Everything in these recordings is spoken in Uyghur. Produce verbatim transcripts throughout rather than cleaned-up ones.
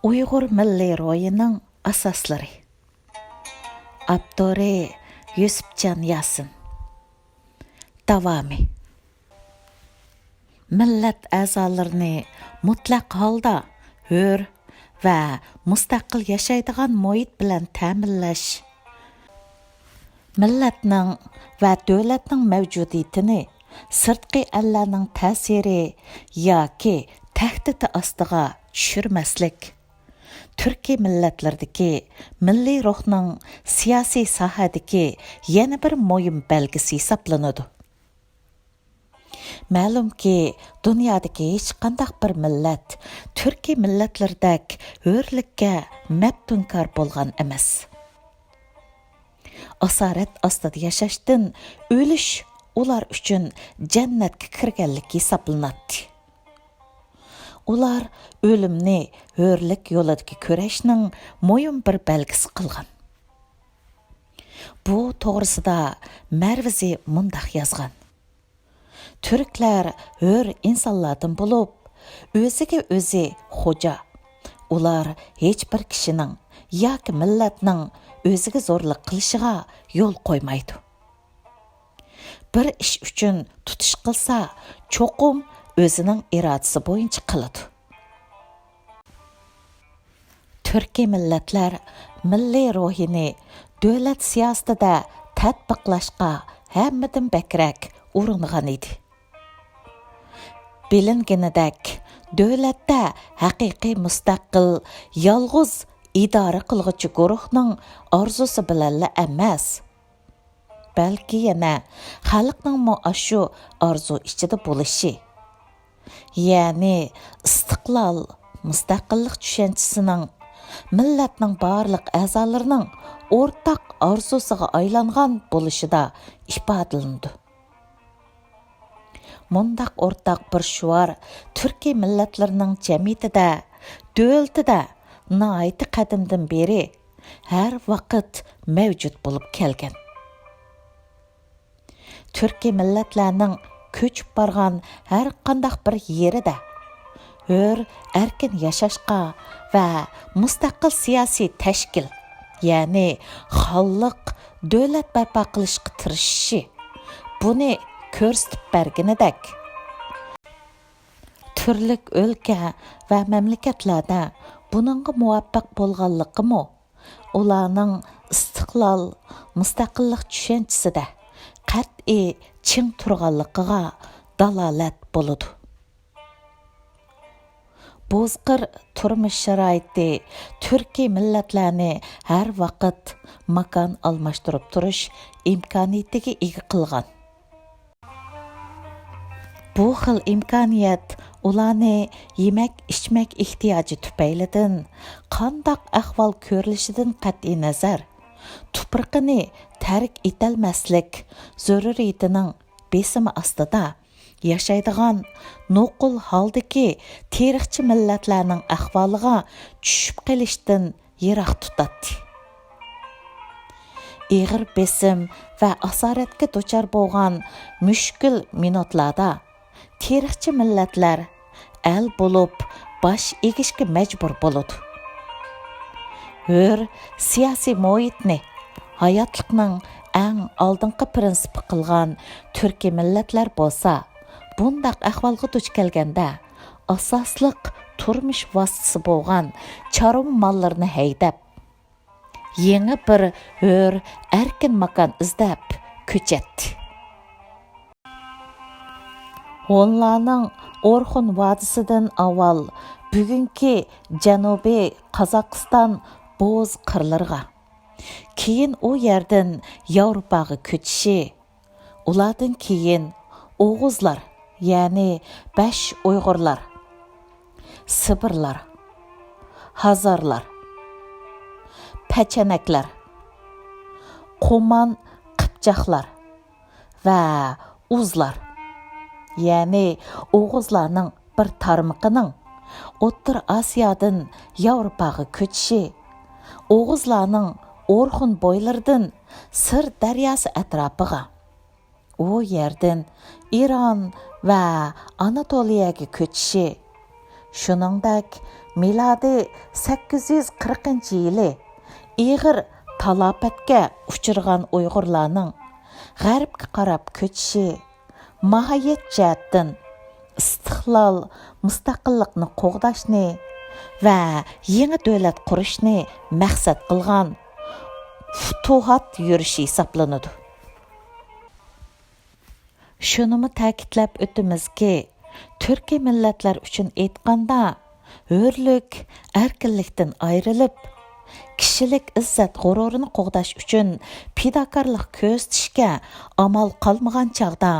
ئۇيغۇر مىللىي روھىنىڭ ئاساسلىرى. ئاپتورى: يۈسۈپجان ياسىن. داۋامى. مىللەت ئەزالىرىنى مۇتلەق ھالدا ھۆر ۋە مۇستەقىل ياشايدىغان مۇھىت بىلەن تەمىنلەش، مىللەتنىڭ ۋە دۆلەتنىڭ مەۋجۇدىيىتىنى سىرتقى ئەللەرنىڭ تەسىرى ياكى تەھدىتى ئاستىغا چۈشۈرمەسلىك، تۈركىي مىللەتلەردىكى مىللىي روھنىڭ سىياسىي ساھەدىكى يەنە بىر مۇھىم بەلگىسى ھېسابلىنىدۇ. مەلۇمكى، دۇنيادىكى ھېچقانداق بىر مىللەت تۈركىي مىللەتلىرىدەك ھۆرلۈككە مەپتۇنكار بولغان ئەمەس. ئاسارەت ئاستىدا ياشاشتىن ئۆلۈش ئۇلار ئۈچۈن جەننەتكە كىرگەنلىك ھېسابلىناتتى. ئۇلار ئۆلۈمنى ھۆرلۈك يولىدىكى كۈرەشنىڭ مۇھىم بىر بەلگىسى قىلغان. بۇ توغرىسىدا مەرۋىزى مۇنداق يازغان: تۈركلەر ھۆر ئىنسانلاردىن بولۇپ، ئۆزىگە ئۆزى خوجا. ئۇلار ھېچ بىر كىشىنىڭ ياكى مىللەتنىڭ ئۆزىگە زورلۇق قىلىشىغا يول قويمايدۇ. بىر ئىش ئۈچۈن تۇتۇش قىلسا، چوقۇم ئۆزىنىڭ ئىرادىسى بويىچە قىلىدۇ. تۈركىي مىللەتلەر مىللىي روھىنى دۆلەت سىياسىتىدە تەتبىقلاشقا ھەممىدىن بەكرەك ئۇرۇنغان ئىدى. بىلىنگىنىدەك، دۆلەتتە ھەقىقىي مۇستەقىل، يالغۇز ئىدارە قىلغۇچى گۇرۇھنىڭ ئارزۇسى بىلەنلا ئەمەس، بەلكى يەنە خەلقنىڭمۇ ئاشۇ ئارزۇ ئىچىدە بولۇشى، يەنى ئىستىقلال، مۇستەقىللىق چۈشەنچىسىنىڭ مىللەتنىڭ بارلىق ئەزالىرىنىڭ ئورتاق ئارزۇسىغا ئايلانغان بولۇشىدا ئىپادىلىنىدۇ. مۇنداق ئورتاق بىر شوئار تۈركىي مىللەتلىرىنىڭ جەمئىيىتىدە، دۆلىتىدە ناھايىتى قەدىمدىن بېرى ھەر ۋاقىت مەۋجۇت بولۇپ كەلگەن. تۈركىي مىللەتلەرنىڭ كۆچۈپ بارغان ھەر قانداق بىر يېرىدە ھۆر، ئەركىن ياشاشقا ۋە مۇستەقىل سىياسىي تەشكىل، يەنى خانلىق دۆلەت بەرپا قىلىشقا تىرىشىشى بۇنى كۆرسىتىپ بەرگىنىدەك، تۈرلۈك ئۆلكە ۋە مەملىكەتلەردە بۇنىڭغا مۇۋەپپەق بولغانلىقىمۇ ئۇلارنىڭ ئىستىقلال، مۇستەقىللىق چۈشەنچىسىدە قەتئىي چىڭ تۇرغانلىقىغا دالالەت بولىدۇ. بوزقىر تۇرمۇش شارائىتى تۈركىي مىللەتلەرنى ھەر ۋاقىت ماكان ئالماشتۇرۇپ تۇرۇش ئىمكانىيىتىگە ئىگە قىلغان. بۇ خىل ئىمكانىيەت ئۇلارنى يېمەك-ئىچمەك ئېھتىياجى تۈپەيلىدىن، قانداق ئەھۋال كۆرۈلۈشىدىن قەتئىينەزەر، تۇپرىقىنى تەرك ئېتەلمەسلىك زۆرۈرىيىتىنىڭ بېسىمى ئاستىدا ياشايدىغان نوقۇل ھالدىكى تېرىقچى مىللەتلەرنىڭ ئەھۋالىغا چۈشۈپ قېلىشتىن يىراق تۇتاتتى. ئېغىر بېسىم ۋە ئاسارەتكە دۇچار بولغان مۈشكۈل مىنۇتلاردا تېرىقچى مىللەتلەر ئەل بولۇپ باش ئېگىشكە مەجبۇر بولىدۇ. ھۆر سىياسىي مۇھىتنى ھاياتلىقنىڭ ئەڭ ئالدىنقى پىرىنسىپى قىلغان تۈركىي مىللەتلەر بولسا، بۇنداق ئەھۋالغا دۇچ كەلگەندە، ئاساسلىق تۇرمۇش ۋاسىتىسى بولغان چارۋا ماللىرىنى ھەيدەپ، يېڭى بىر ھۆر، ئەركىن ماكان ئىزدەپ كۆچەتتى. ھونلارنىڭ ئورخۇن ۋادىسىدىن ئاۋۋال بۈگۈنكى جەنۇبىي قازاقىستان بوز قىرلىرىغا، كېيىن ئۇ يەردىن ياۋروپاغا كۆچۈشى، ئۇلاردىن كېيىن ئوغۇزلار، يەنى بەش ئۇيغۇرلار، سىبىرلار، ھازارلار، پەچەنەكلەر، قومان قىپچاقلار ۋە ئۇزلار، يەنى ئوغۇزلارنىڭ بىر تارمىقىنىڭ ئوتتۇرا ئاسىيادىن ياۋروپاغا كۆچۈشى، ئوغۇزلارنىڭ ئورخۇن بويلىرىدىن سىر دەرياسى ئەتراپىغا، ئۇ يەردىن ئىران ۋە ئاناتولىيەگە كۆچۈشى، شۇنىڭدەك، مىلادىي سەككىز يۈز قىرىقىنچى يىلى ئېغىر تالاپەتكە ئۇچرىغان ئۇيغۇرلارنىڭ غەربكە قاراپ كۆچۈشى ماھىيەت جەھەتتىن ئىستىقلال، مۇستەقىللىقنى قوغداشنى ۋە يېڭى دۆلەت قۇرۇشنى مەقسەت قىلغان فۇتۇھات يۈرۈشى ھېسابلىنىدۇ. شۇنىمۇ تەكىتلەپ ئۆتىمىزكى، تۈركىي مىللەتلەر ئۈچۈن ئېيتقاندا، ھۆرلۈك، ئەركىنلىكتىن ئايرىلىپ، كىشىلىك ئىززەت غۇرۇرىنى قوغداش ئۈچۈن پىداكارلىق كۆرسىتىشكە ئامال قالمىغان چاغدا،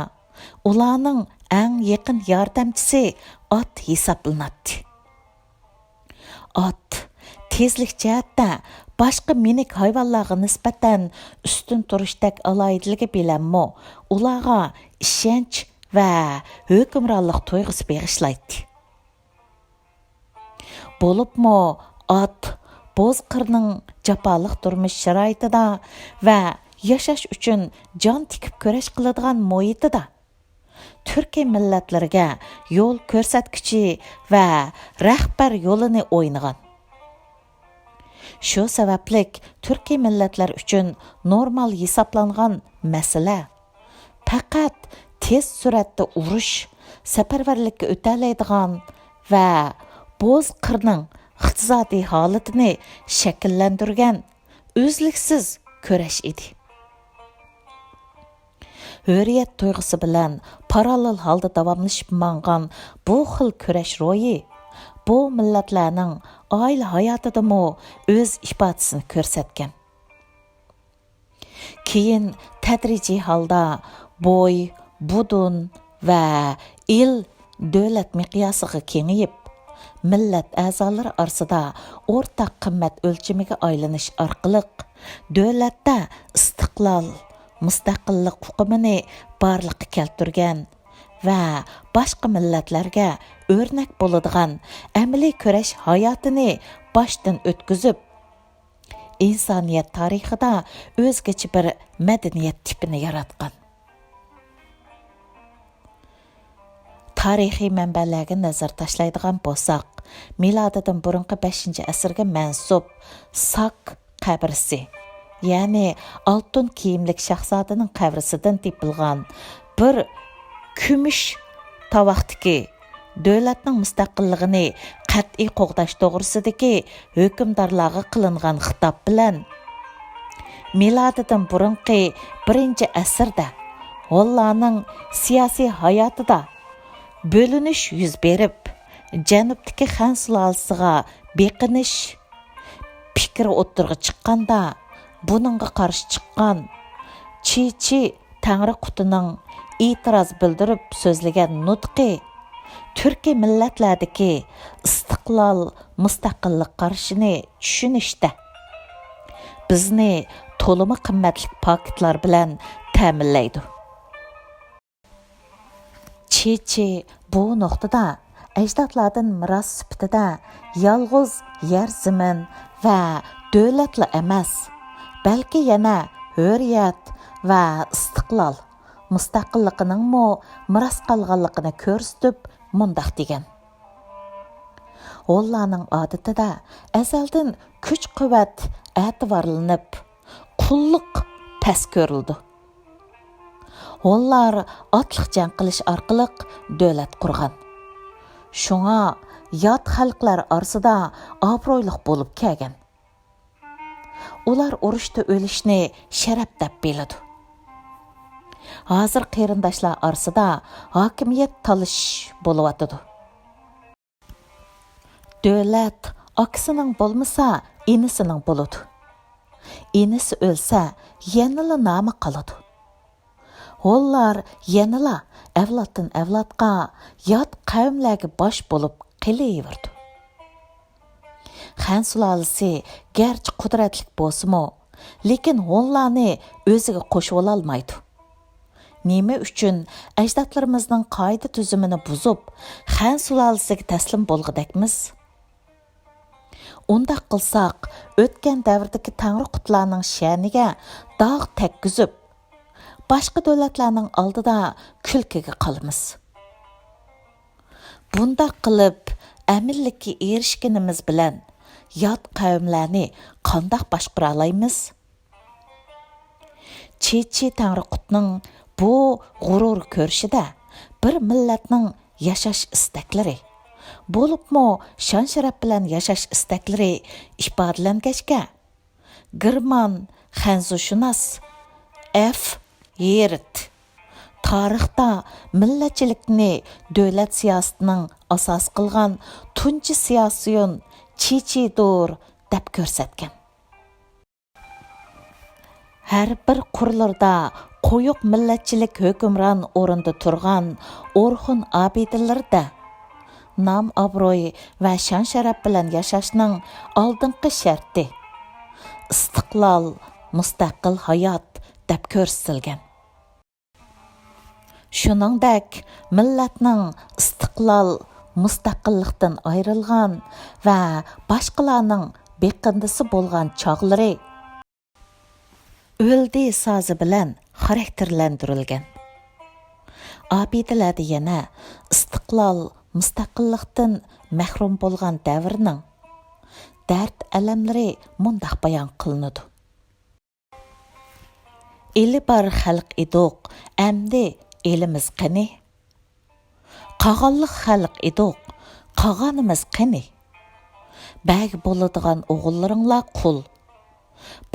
ئۇلارنىڭ ئەڭ يېقىن ياردەمچىسى ئات ھېسابلىناتتى. ئات تېزلىك جەھەتتە باشقا مىنىك ھايۋانلارغا نىسبەتەن ئۈستۈن تۇرۇشتەك ئالاھىدىلىكى بىلەنمۇ ئۇلارغا ئىشەنچ ۋە ھۆكۈمرانلىق تۇيغۇسى بېغىشلايتتى. بولۇپمۇ ئات بوز قىرنىڭ جاپالىق تۇرمۇش شارائىتىدا ۋە ياشاش ئۈچۈن جان تىكىپ كۈرەش قىلىدىغان مۇھىتىدا تۈركىي مىللەتلەرگە يول كۆرسەتكۈچى ۋە رەھبەر يولىنى ئوينىغان. شۇ سەۋەبلىك تۈركىي مىللەتلەر ئۈچۈن نورمال ھېسابلانغان مەسىلە پەقەت تېز سۈرئەتتە ئۇرۇش، سەپەرۋەرلىككە ئۆتەلەيدىغان ۋە بوز قىرنىڭ ئىقتىسادىي ھالىتىنى شەكىللەندۈرگەن ئۈزلۈكسىز كۈرەش ئىدى. ھۆرىيەت تۇيغۇسى بىلەن پاراللېل ھالدا داۋاملىشىپ ماڭغان بۇ خىل كۈرەش روھى بۇ مىللەتلەرنىڭ ئائىلە ھاياتىدىمۇ ئۆز ئىپادىسىنى كۆرسەتكەن. كېيىن تەدرىجىي ھالدا بوي، بۇدۇن ۋە ئېل دۆلەت مىقياسىغا كېڭىيىپ، مىللەت ئەزالىرى ئارىسىدا ئورتاق قىممەت ئۆلچىمىگە ئايلىنىش ئارقىلىق، دۆلەتتە ئىستىقلال، مۇستەقىللىق ئۇقۇمىنى بارلىققا كەلتۈرگەن ۋە باشقا مىللەتلەرگە ئۆرنەك بولىدىغان ئەمەلىي كۈرەش ھاياتىنى باشتىن ئۆتكۈزۈپ، ئىنسانىيەت تارىخىدا ئۆزگىچە بىر مەدەنىيەت تىپىنى ياراتقان. تارىخىي مەنبەلەرگە نەزەر تاشلايدىغان بولساق، مىلادىدىن بۇرۇنقى بەشىنچى ئەسىرگە مەنسۇپ ساك قەبرىسى، يەنى ئالتۇن كىيىملىك شاھزادىنىڭ قەبرىسىدىن تېپىلغان بىر كۈمۈش تاۋاقتىكى دۆلەتنىڭ مۇستەقىللىقىنى قەتئىي قوغداش توغرىسىدىكى ھۆكۈمدارلارغا قىلىنغان خىتاب بىلەن، مىلادىدىن بۇرۇنقى بىرىنچى ئەسىردە ھونلارنىڭ سىياسىي ھاياتىدا بۆلۈنۈش يۈز بېرىپ، جەنۇبتىكى خەن سۇلالىسىغا بېقىنىش پىكرى ئوتتۇرىغا چىققاندا، بۇنىڭغا قارشى چىققان چىچى تەڭرى قۇتىنىڭ ئېتىراز بىلدۈرۈپ سۆزلىگەن نۇتقى تۈركىي مىللەتلەردىكى ئىستىقلال، مۇستەقىللىق قارىشىنى چۈشىنىشتە بىزنى تولىمۇ قىممەتلىك پاكىتلار بىلەن تەمىنلەيدۇ. چىچى بۇ نۇقتىدا ئەجدادلاردىن مىراس سۈپىتىدە يالغۇز يەر زېمىن ۋە دۆلەتلا ئەمەس، بەلكى يەنە ھۆرىيەت ۋە ئىستىقلال، مۇستەقىللىقىنىڭمۇ مىراس قالغانلىقىنى كۆرسىتىپ مۇنداق دېگەن: ھونلارنىڭ ئادىتىدە ئەزەلدىن كۈچ-قۇۋۋەت ئەتىۋارلىنىپ، قۇللۇق پەس كۆرۈلىدۇ. ھونلار ئاتلىق جەڭ قىلىش ئارقىلىق دۆلەت قۇرغان. شۇڭا يات خەلقلەر ئارىسىدا ئابرۇيلۇق بولۇپ كەلگەن. ئۇلار ئۇرۇشتا ئۆلۈشنى شەرەپ دەپ بىلىدۇ. ھازىر قېرىنداشلار ئارىسىدا ھاكىمىيەت تالىشىش بولۇۋاتىدۇ. دۆلەت ئاكىسىنىڭ بولمىسا، ئىنىسىنىڭ بولىدۇ. ئىنىسى ئۆلسە، يەنىلا نامى قالىدۇ. ھونلار يەنىلا ئەۋلادتىن ئەۋلادقا يات قەۋملەرگە باش بولۇپ قېلىۋېرىدۇ. خەن سۇلالىسى گەرچە قۇدرەتلىك بولسىمۇ، لېكىن ھونلارنى ئۆزىگە قوشۇۋالالمايدۇ. نېمە ئۈچۈن ئەجدادلىرىمىزنىڭ قائىدە-تۈزۈمىنى بۇزۇپ، خەن سۇلالىسىگە تەسلىم بولغۇدەكمىز؟ ئۇنداق قىلساق، ئۆتكەن دەۋردىكى تەڭرى قۇتلارنىڭ شەنىگە داغ تەگكۈزۈپ، باشقا دۆلەتلەرنىڭ ئالدىدا كۈلكىگە قالىمىز. بۇنداق قىلىپ، ئەمىنلىككە ئېرىشكىنىمىز بىلەن يات قەۋملەرنى قانداق باشقۇرالايمىز؟ چىچى تەڭرىقۇتنىڭ بۇ غۇرۇر كۆرۈشىدە بىر مىللەتنىڭ ياشاش ئىستەكلىرى، بولۇپمۇ شان-شەرەپ بىلەن ياشاش ئىستەكلىرى ئىپادىلەنگەچكە، گېرمان خەنزۇشۇناس ئېف يېرت تارىختا مىللەتچىلىكنى دۆلەت سىياسىتىنىڭ ئاساسى قىلغان تۇنجى سىياسىيون چىچىدۇر دەپ كۆرسەتكەن. ھەر بىر قۇرلىرىدا قويۇق مىللەتچىلىك ھۆكۈمران ئورۇندا تۇرغان ئورخۇن ئابىدىلىرىدە نام-ئابرۇي ۋە شان-شەرەپ بىلەن ياشاشنىڭ ئالدىنقى شەرتى، ئىستىقلال، مۇستەقىل ھايات دەپ كۆرسىتىلگەن. شۇنىڭدەك، مىللەتنىڭ ئىستىقلال، مۇستەقىللىقتىن ئايرىلغان ۋە باشقىلارنىڭ بېقىندىسى بولغان چاغلىرى ئۆلدى سازى بىلەن خاراكتېرلەندۈرۈلگەن. ئابىدىلەردە يەنە ئىستىقلال، مۇستەقىللىقتىن مەھرۇم بولغان دەۋرنىڭ دەرد-ئەلەملىرى مۇنداق بايان قىلىنىدۇ. ئېلى بار خەلق ئىدۇق، ئەمدى ئېلىمىز قېنى؟ قاغانلىق خەلق ئىدۇق، قاغانىمىز قېنى؟ بەگ بولىدىغان ئوغۇللىرىڭلار قۇل،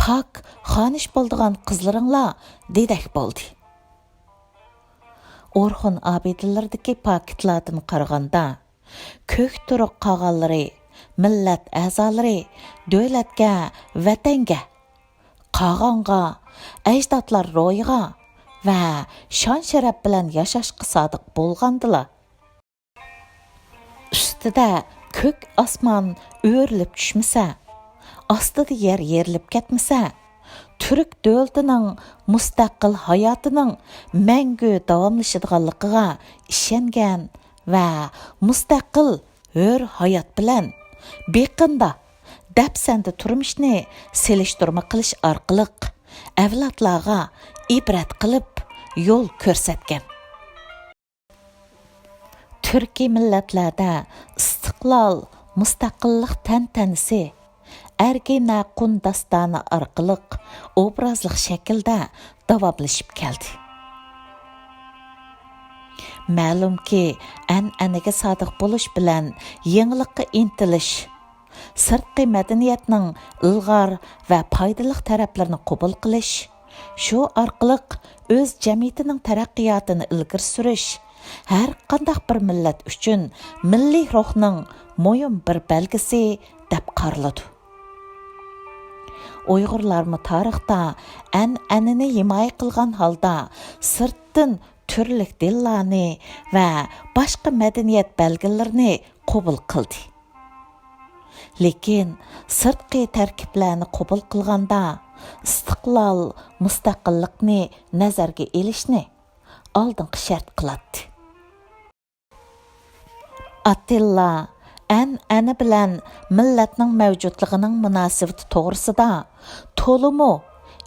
پاك خانىش بولىدىغان قىزلىرىڭلار دېدەك بولدى. ئورخۇن ئابىدىلىرىدىكى پاكىتلاردىن قارىغاندا، كۆك تۈرك قاغانلىرى، مىللەت ئەزالىرى دۆلەتكە، ۋەتەنگە، قاغانغا، ئەجدادلار روھىغا ۋە شان-شەرەپ بىلەن ياشاشقا سادىق بولغاندىلا، ئۈستىدە كۆك ئاسمان ئۆرۈلۈپ چۈشمىسە، ئاستىدا يەر يېرىلىپ كەتمىسە، تۈرك دۆلىتىنىڭ مۇستەقىل ھاياتىنىڭ مەڭگۈ داۋاملىشىدىغانلىقىغا ئىشەنگەن ۋە مۇستەقىل ھۆر ھايات بىلەن بېقىندا، دەپسەندە تۇرمۇشنى سېلىشتۇرما قىلىش ئارقىلىق ئەۋلادلارغا ئىبرەت قىلىپ يول كۆرسەتكەن. تۈركىي مىللەتلەردە ئىستىقلال، مۇستەقىللىق تەنتەنىسى ئەرگىنەقۇن داستانى ئارقىلىق ئوبرازلىق شەكىلدە داۋاملىشىپ كەلدى. مەلۇمكى، ئەنئەنىگە سادىق بولۇش بىلەن يېڭىلىققا ئىنتىلىش، سىرتقى مەدەنىيەتنىڭ ئىلغار ۋە پايدىلىق تەرەپلىرىنى قوبۇل قىلىش، شۇ ئارقىلىق ئۆز جەمئىيىتىنىڭ تەرەققىياتىنى ئىلگىرى سۈرۈش ھەر قانداق بىر مىللەت ئۈچۈن مىللىي روھنىڭ مۇھىم بىر بەلگىسى دەپ قارىلىدۇ. ئۇيغۇرلارمۇ تارىختا ئەنئەنىنى ھىمايە قىلغان ھالدا سىرتتىن تۈرلۈك دىنلارنى ۋە باشقا مەدەنىيەت بەلگىلىرىنى قوبۇل قىلدى. لېكىن سىرتقى تەركىبلەرنى قوبۇل قىلغاندا ئىستىقلال، مۇستەقىللىقنى نەزەرگە ئېلىشنى ئالدىنقى شەرت قىلاتتى. ئاتتىلا ئەنئەنە بىلەن مىللەتنىڭ مەۋجۇتلۇقىنىڭ مۇناسىۋىتى توغرىسىدا تولىمۇ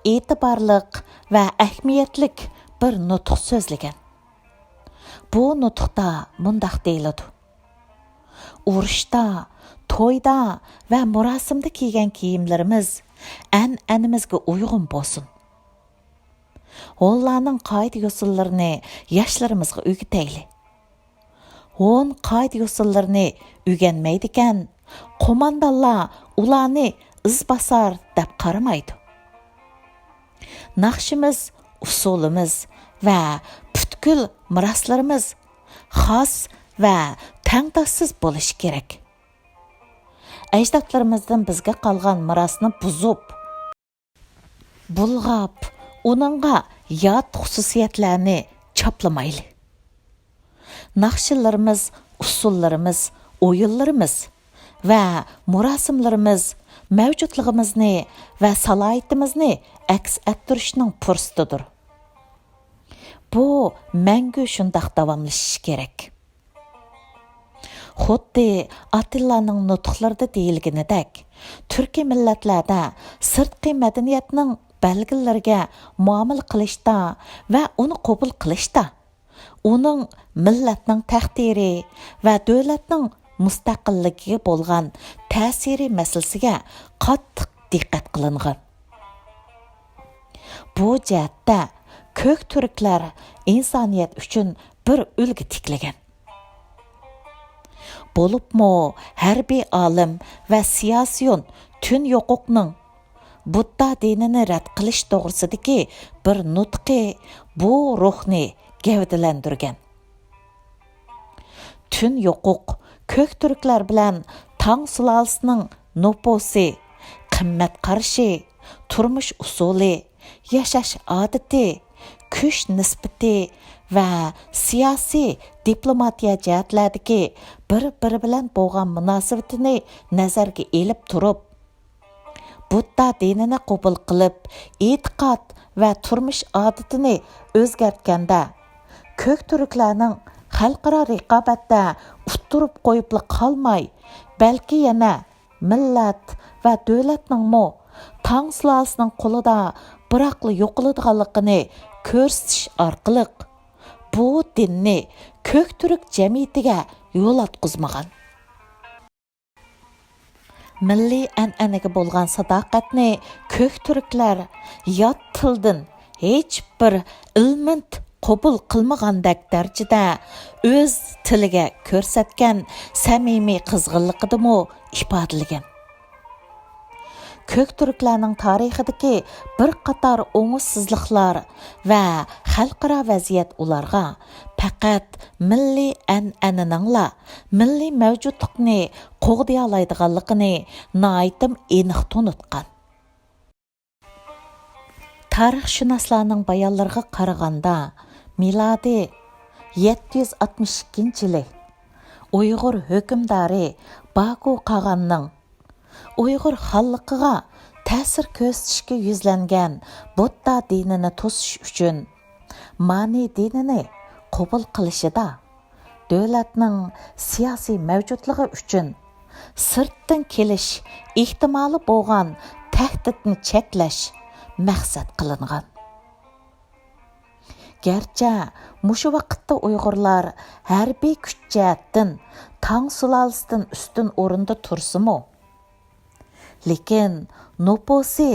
ئېتىبارلىق ۋە ئەھمىيەتلىك بىر نۇتۇق سۆزلىگەن. بۇ نۇتۇقتا مۇنداق دېيىلىدۇ: ئۇرۇشتا، تويدا ۋە مۇراسىمدا كىيگەن كىيىملىرىمىز ئەنئەنىمىزگە ئۇيغۇن بولسۇن. ھونلارنىڭ قائىدە-يوسۇنلىرىنى ياشلىرىمىزغا ئۆگىتەيلى. ھون قائىدە-يوسۇنلىرىنى ئۆگەنمەيدىكەن، قوماندانلار ئۇلارنى ئىزباسار دەپ قارىمايدۇ. ناخشىمىز، ئۇسسۇلىمىز ۋە پۈتكۈل مىراسلىرىمىز خاس ۋە تەڭداشسىز بولۇشى كېرەك. ئەجدادلىرىمىزدىن بىزگە قالغان مىراسنى بۇزۇپ، بۇلغاپ، ئۇنىڭغا يات خۇسۇسىيەتلەرنى چاپلىمايلى. ناخشىلىرىمىز، ئۇسسۇللىرىمىز، ئويۇنلىرىمىز ۋە مۇراسىملىرىمىز مەۋجۇتلۇقىمىزنى ۋە سالاھىيىتىمىزنى ئەكس ئەتتۈرۈشنىڭ پۇرسىتىدۇر. بۇ مەڭگۈ شۇنداق داۋاملىشىشى كېرەك. خۇددى ئاتىللانىڭ نۇتۇقلىرىدا دېيىلگىنىدەك، تۈركىي مىللەتلەردە سىرتقى مەدەنىيەتنىڭ بەلگىلىرىگە مۇئامىلە قىلىشتا ۋە ئۇنى قوبۇل قىلىشتا، ئۇنىڭ مىللەتنىڭ تەقدىرى ۋە دۆلەتنىڭ مۇستەقىللىكىگە بولغان تەسىرى مەسىلىسىگە قاتتىق دىققەت قىلىنغان. بۇ جەھەتتە كۆك تۈركلەر ئىنسانىيەت ئۈچۈن بىر ئۈلگە تىكلىگەن. بولۇپمۇ ھەربىي ئالىم ۋە سىياسىيون تۈن يوقۇقنىڭ بۇددا دىنىنى رەت قىلىش توغرىسىدىكى بىر نۇتقى بۇ روھنى گەۋدىلەندۈرگەن. تۈن يوقۇق كۆك تۈركلەر بىلەن تاڭ سۇلالىسىنىڭ نوپۇسى، قىممەت قارىشى، تۇرمۇش ئۇسۇلى، ياشاش ئادىتى، كۈچ نىسبىتى ۋە سىياسىي، دىپلوماتىيە جەھەتلەردىكى بىر-بىرى بىلەن بولغان مۇناسىۋىتىنى نەزەرگە ئېلىپ تۇرۇپ، بۇددا دىنىنى قوبۇل قىلىپ، ئېتىقاد ۋە تۇرمۇش ئادىتىنى ئۆزگەرتكەندە، كۆك تۈركلەرنىڭ خەلقئارا رىقابەتتە ئۇتتۇرۇپ قويۇپلا قالماي، بەلكى يەنە مىللەت ۋە دۆلەتنىڭمۇ تاڭ سۇلالىسىنىڭ قولىدا بىراقلا يوقىلىدىغانلىقىنى كۆرسىتىش ئارقىلىق، بۇ دىننى كۆك تۈرك جەمئىيىتىگە يولاتقۇزمىغان. مىللىي ئەنئەنىگە بولغان ساداقەتنى كۆك تۈركلەر يات تىلدىن ھېچبىر ئىلمېنت قوبۇل قىلمىغاندەك دەرىجىدە ئۆز تىلىگە كۆرسەتكەن سەمىمىي قىزغىنلىقىدىمۇ ئىپادىلىگەن. كۆك تۈركلەرنىڭ تارىخىدىكى بىر قاتار ئوڭۇشسىزلىقلار ۋە خەلقئارا ۋەزىيەت ئۇلارغا پەقەت مىللىي ئەنئەنىنىڭلا مىللىي مەۋجۇتلۇقنى قوغدىيالايدىغانلىقىنى ناھايىتىم ئېنىق تونۇتقان. تارىخشۇناسلارنىڭ بايانلىرىغا قارىغاندا، مىلادىي يەتتە يۈز ئاتمىش ئىككىنچى يىلى ئۇيغۇر ھۆكۈمدارى باكۇ قاغاننىڭ ئۇيغۇر خانلىقىغا تەسىر كۆرسىتىشكە يۈزلەنگەن بۇددا دىنىنى توسۇش ئۈچۈن مانى دىنىنى قوبۇل قىلىشىدا، دۆلەتنىڭ سىياسىي مەۋجۇتلۇقى ئۈچۈن سىرتتىن كېلىش ئېھتىمالى بولغان تەھدىتنى چەكلەش مەقسەت قىلىنغان. گەرچە مۇشۇ ۋاقىتتا ئۇيغۇرلار ھەربىي كۈچ جەھەتتىن تاڭ سۇلالىسىدىن ئۈستۈن ئورۇندا تۇرسىمۇ، لېكىن نوپۇسى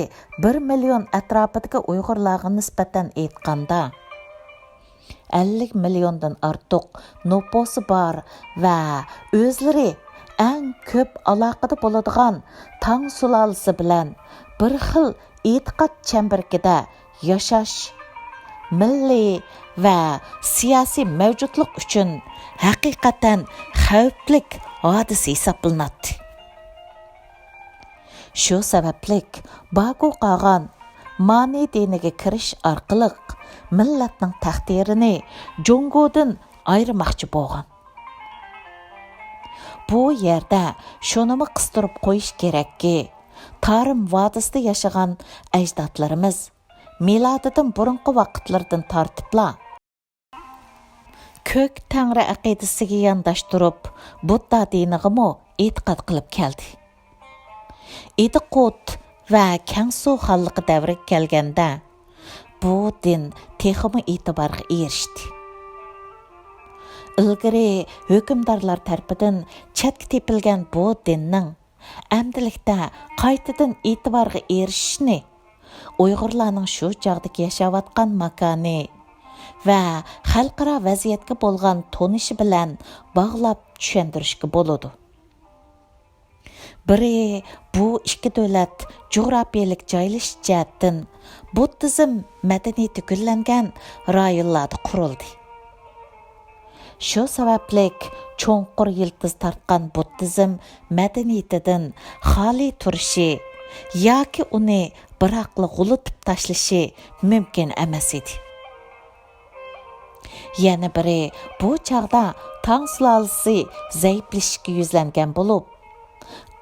بىر مىليون ئەتراپىدىكى ئۇيغۇرلارغا نىسبەتەن ئېيتقاندا، ئەللىك مىليوندىن ئارتۇق نوپۇسى بار ۋە ئۆزلىرى ئەڭ كۆپ ئالاقىدە بولىدىغان تاڭ سۇلالىسى بىلەن بىر خىل ئېتىقاد چەمبىرىكىدە ياشاش مىللىي ۋە سىياسىي مەۋجۇتلۇق ئۈچۈن ھەقىقەتەن خەۋپلىك ھادىسە ھېسابلىناتتى. شۇ سەۋەبلىك باكۇ قاغان مانى دىنىگە كىرىش ئارقىلىق مىللەتنىڭ تەقدىرىنى جۇڭگودىن ئايرىماقچى بولغان. بۇ يەردە شۇنىمۇ قىستۇرۇپ قويۇش كېرەككى، تارىم ۋادىسىدا ياشىغان ئەجدادلىرىمىز مىلادىدىن بۇرۇنقى ۋاقىتلىرىدىن تارتىپلا كۆك تەڭرى ئەقىدىسىگە يانداشتۇرۇپ، بۇددا دىنىغىمۇ ئېتىقاد قىلىپ كەلدى. ئىدىقۇت ۋە كەڭسۇ خانلىقى دەۋرىگە كەلگەندە، بۇ دىن تېخىمۇ ئېتىبارغا ئېرىشتى. ئىلگىرى ھۆكۈمدارلار تەرىپىدىن چەتكە تېپىلگەن بۇ دىننىڭ ئەمدىلىكتە قايتىدىن ئېتىبارغا ئېرىشىشىنى ئۇيغۇرلارنىڭ شۇ چاغدىكى ياشاۋاتقان ماكانى ۋە خەلقئارا ۋەزىيەتكە بولغان تونۇشى بىلەن باغلاپ چۈشەندۈرۈشكە بولىدۇ. بىرى، بۇ ئىككى دۆلەت جۇغراپىيەلىك جايلىشىش جەھەتتىن بۇددىزم مەدەنىيىتى گۈللەنگەن رايونلاردا قۇرۇلدى. شۇ سەۋەبلىك چوڭقۇر يىلتىز تارتقان بۇددىزم مەدەنىيىتىدىن خالىي تۇرۇشى ياكى ئۇنى بىراقلا غۇلىتىپ تاشلىشى مۇمكىن ئەمەس ئىدى. يەنە بىرى، بۇ چاغدا تاڭ سۇلالىسى زەئىپلىشىشكە يۈزلەنگەن بولۇپ،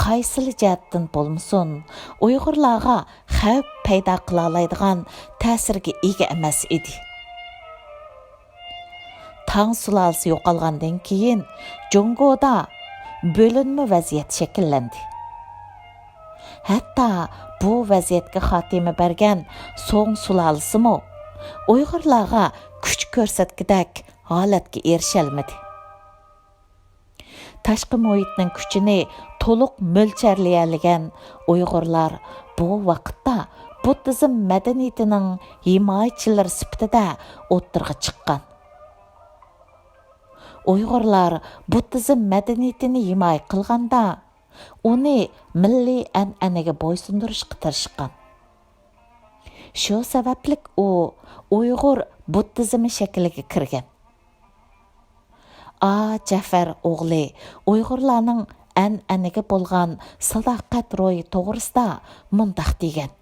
قايسىلا جەھەتتىن بولمىسۇن، ئۇيغۇرلارغا خەۋپ پەيدا قىلالايدىغان تەسىرگە ئىگە ئەمەس ئىدى. تاڭ سۇلالىسى يوقالغاندىن كېيىن، جۇڭگودا بۆلۈنمە ۋەزىيەت شەكىللەندى. ھەتتا بۇ ۋەزىيەتكە خاتىمە بەرگەن سوڭ سۇلالىسىمۇ ئۇيغۇرلارغا كۈچ كۆرسەتكۈدەك ھالەتكە ئېرىشەلمىدى. تاشقى مۇھىتنىڭ كۈچىنى تولۇق مۆلچەرلىيەلىگەن ئۇيغۇرلار بۇ ۋاقىتتا بۇددىزم مەدەنىيىتىنىڭ ھىمايىچىلىرى سۈپىتىدە ئوتتۇرىغا چىققان. ئۇيغۇرلار بۇددىزم مەدەنىيىتىنى ھىمايە قىلغاندا، ئۇنى مىللىي ئەنئەنىگە بويسۇندۇرۇشقا تىرىشقان. شۇ سەۋەبلىك ئۇ ئۇيغۇر بۇددىزمى شەكلىگە كىرگەن. ئا جەفەر ئوغلى ئۇيغۇرلارنىڭ ئەنئەنىگە بولغان ساداقەت روھى توغرىسىدا مۇنداق دېگەن: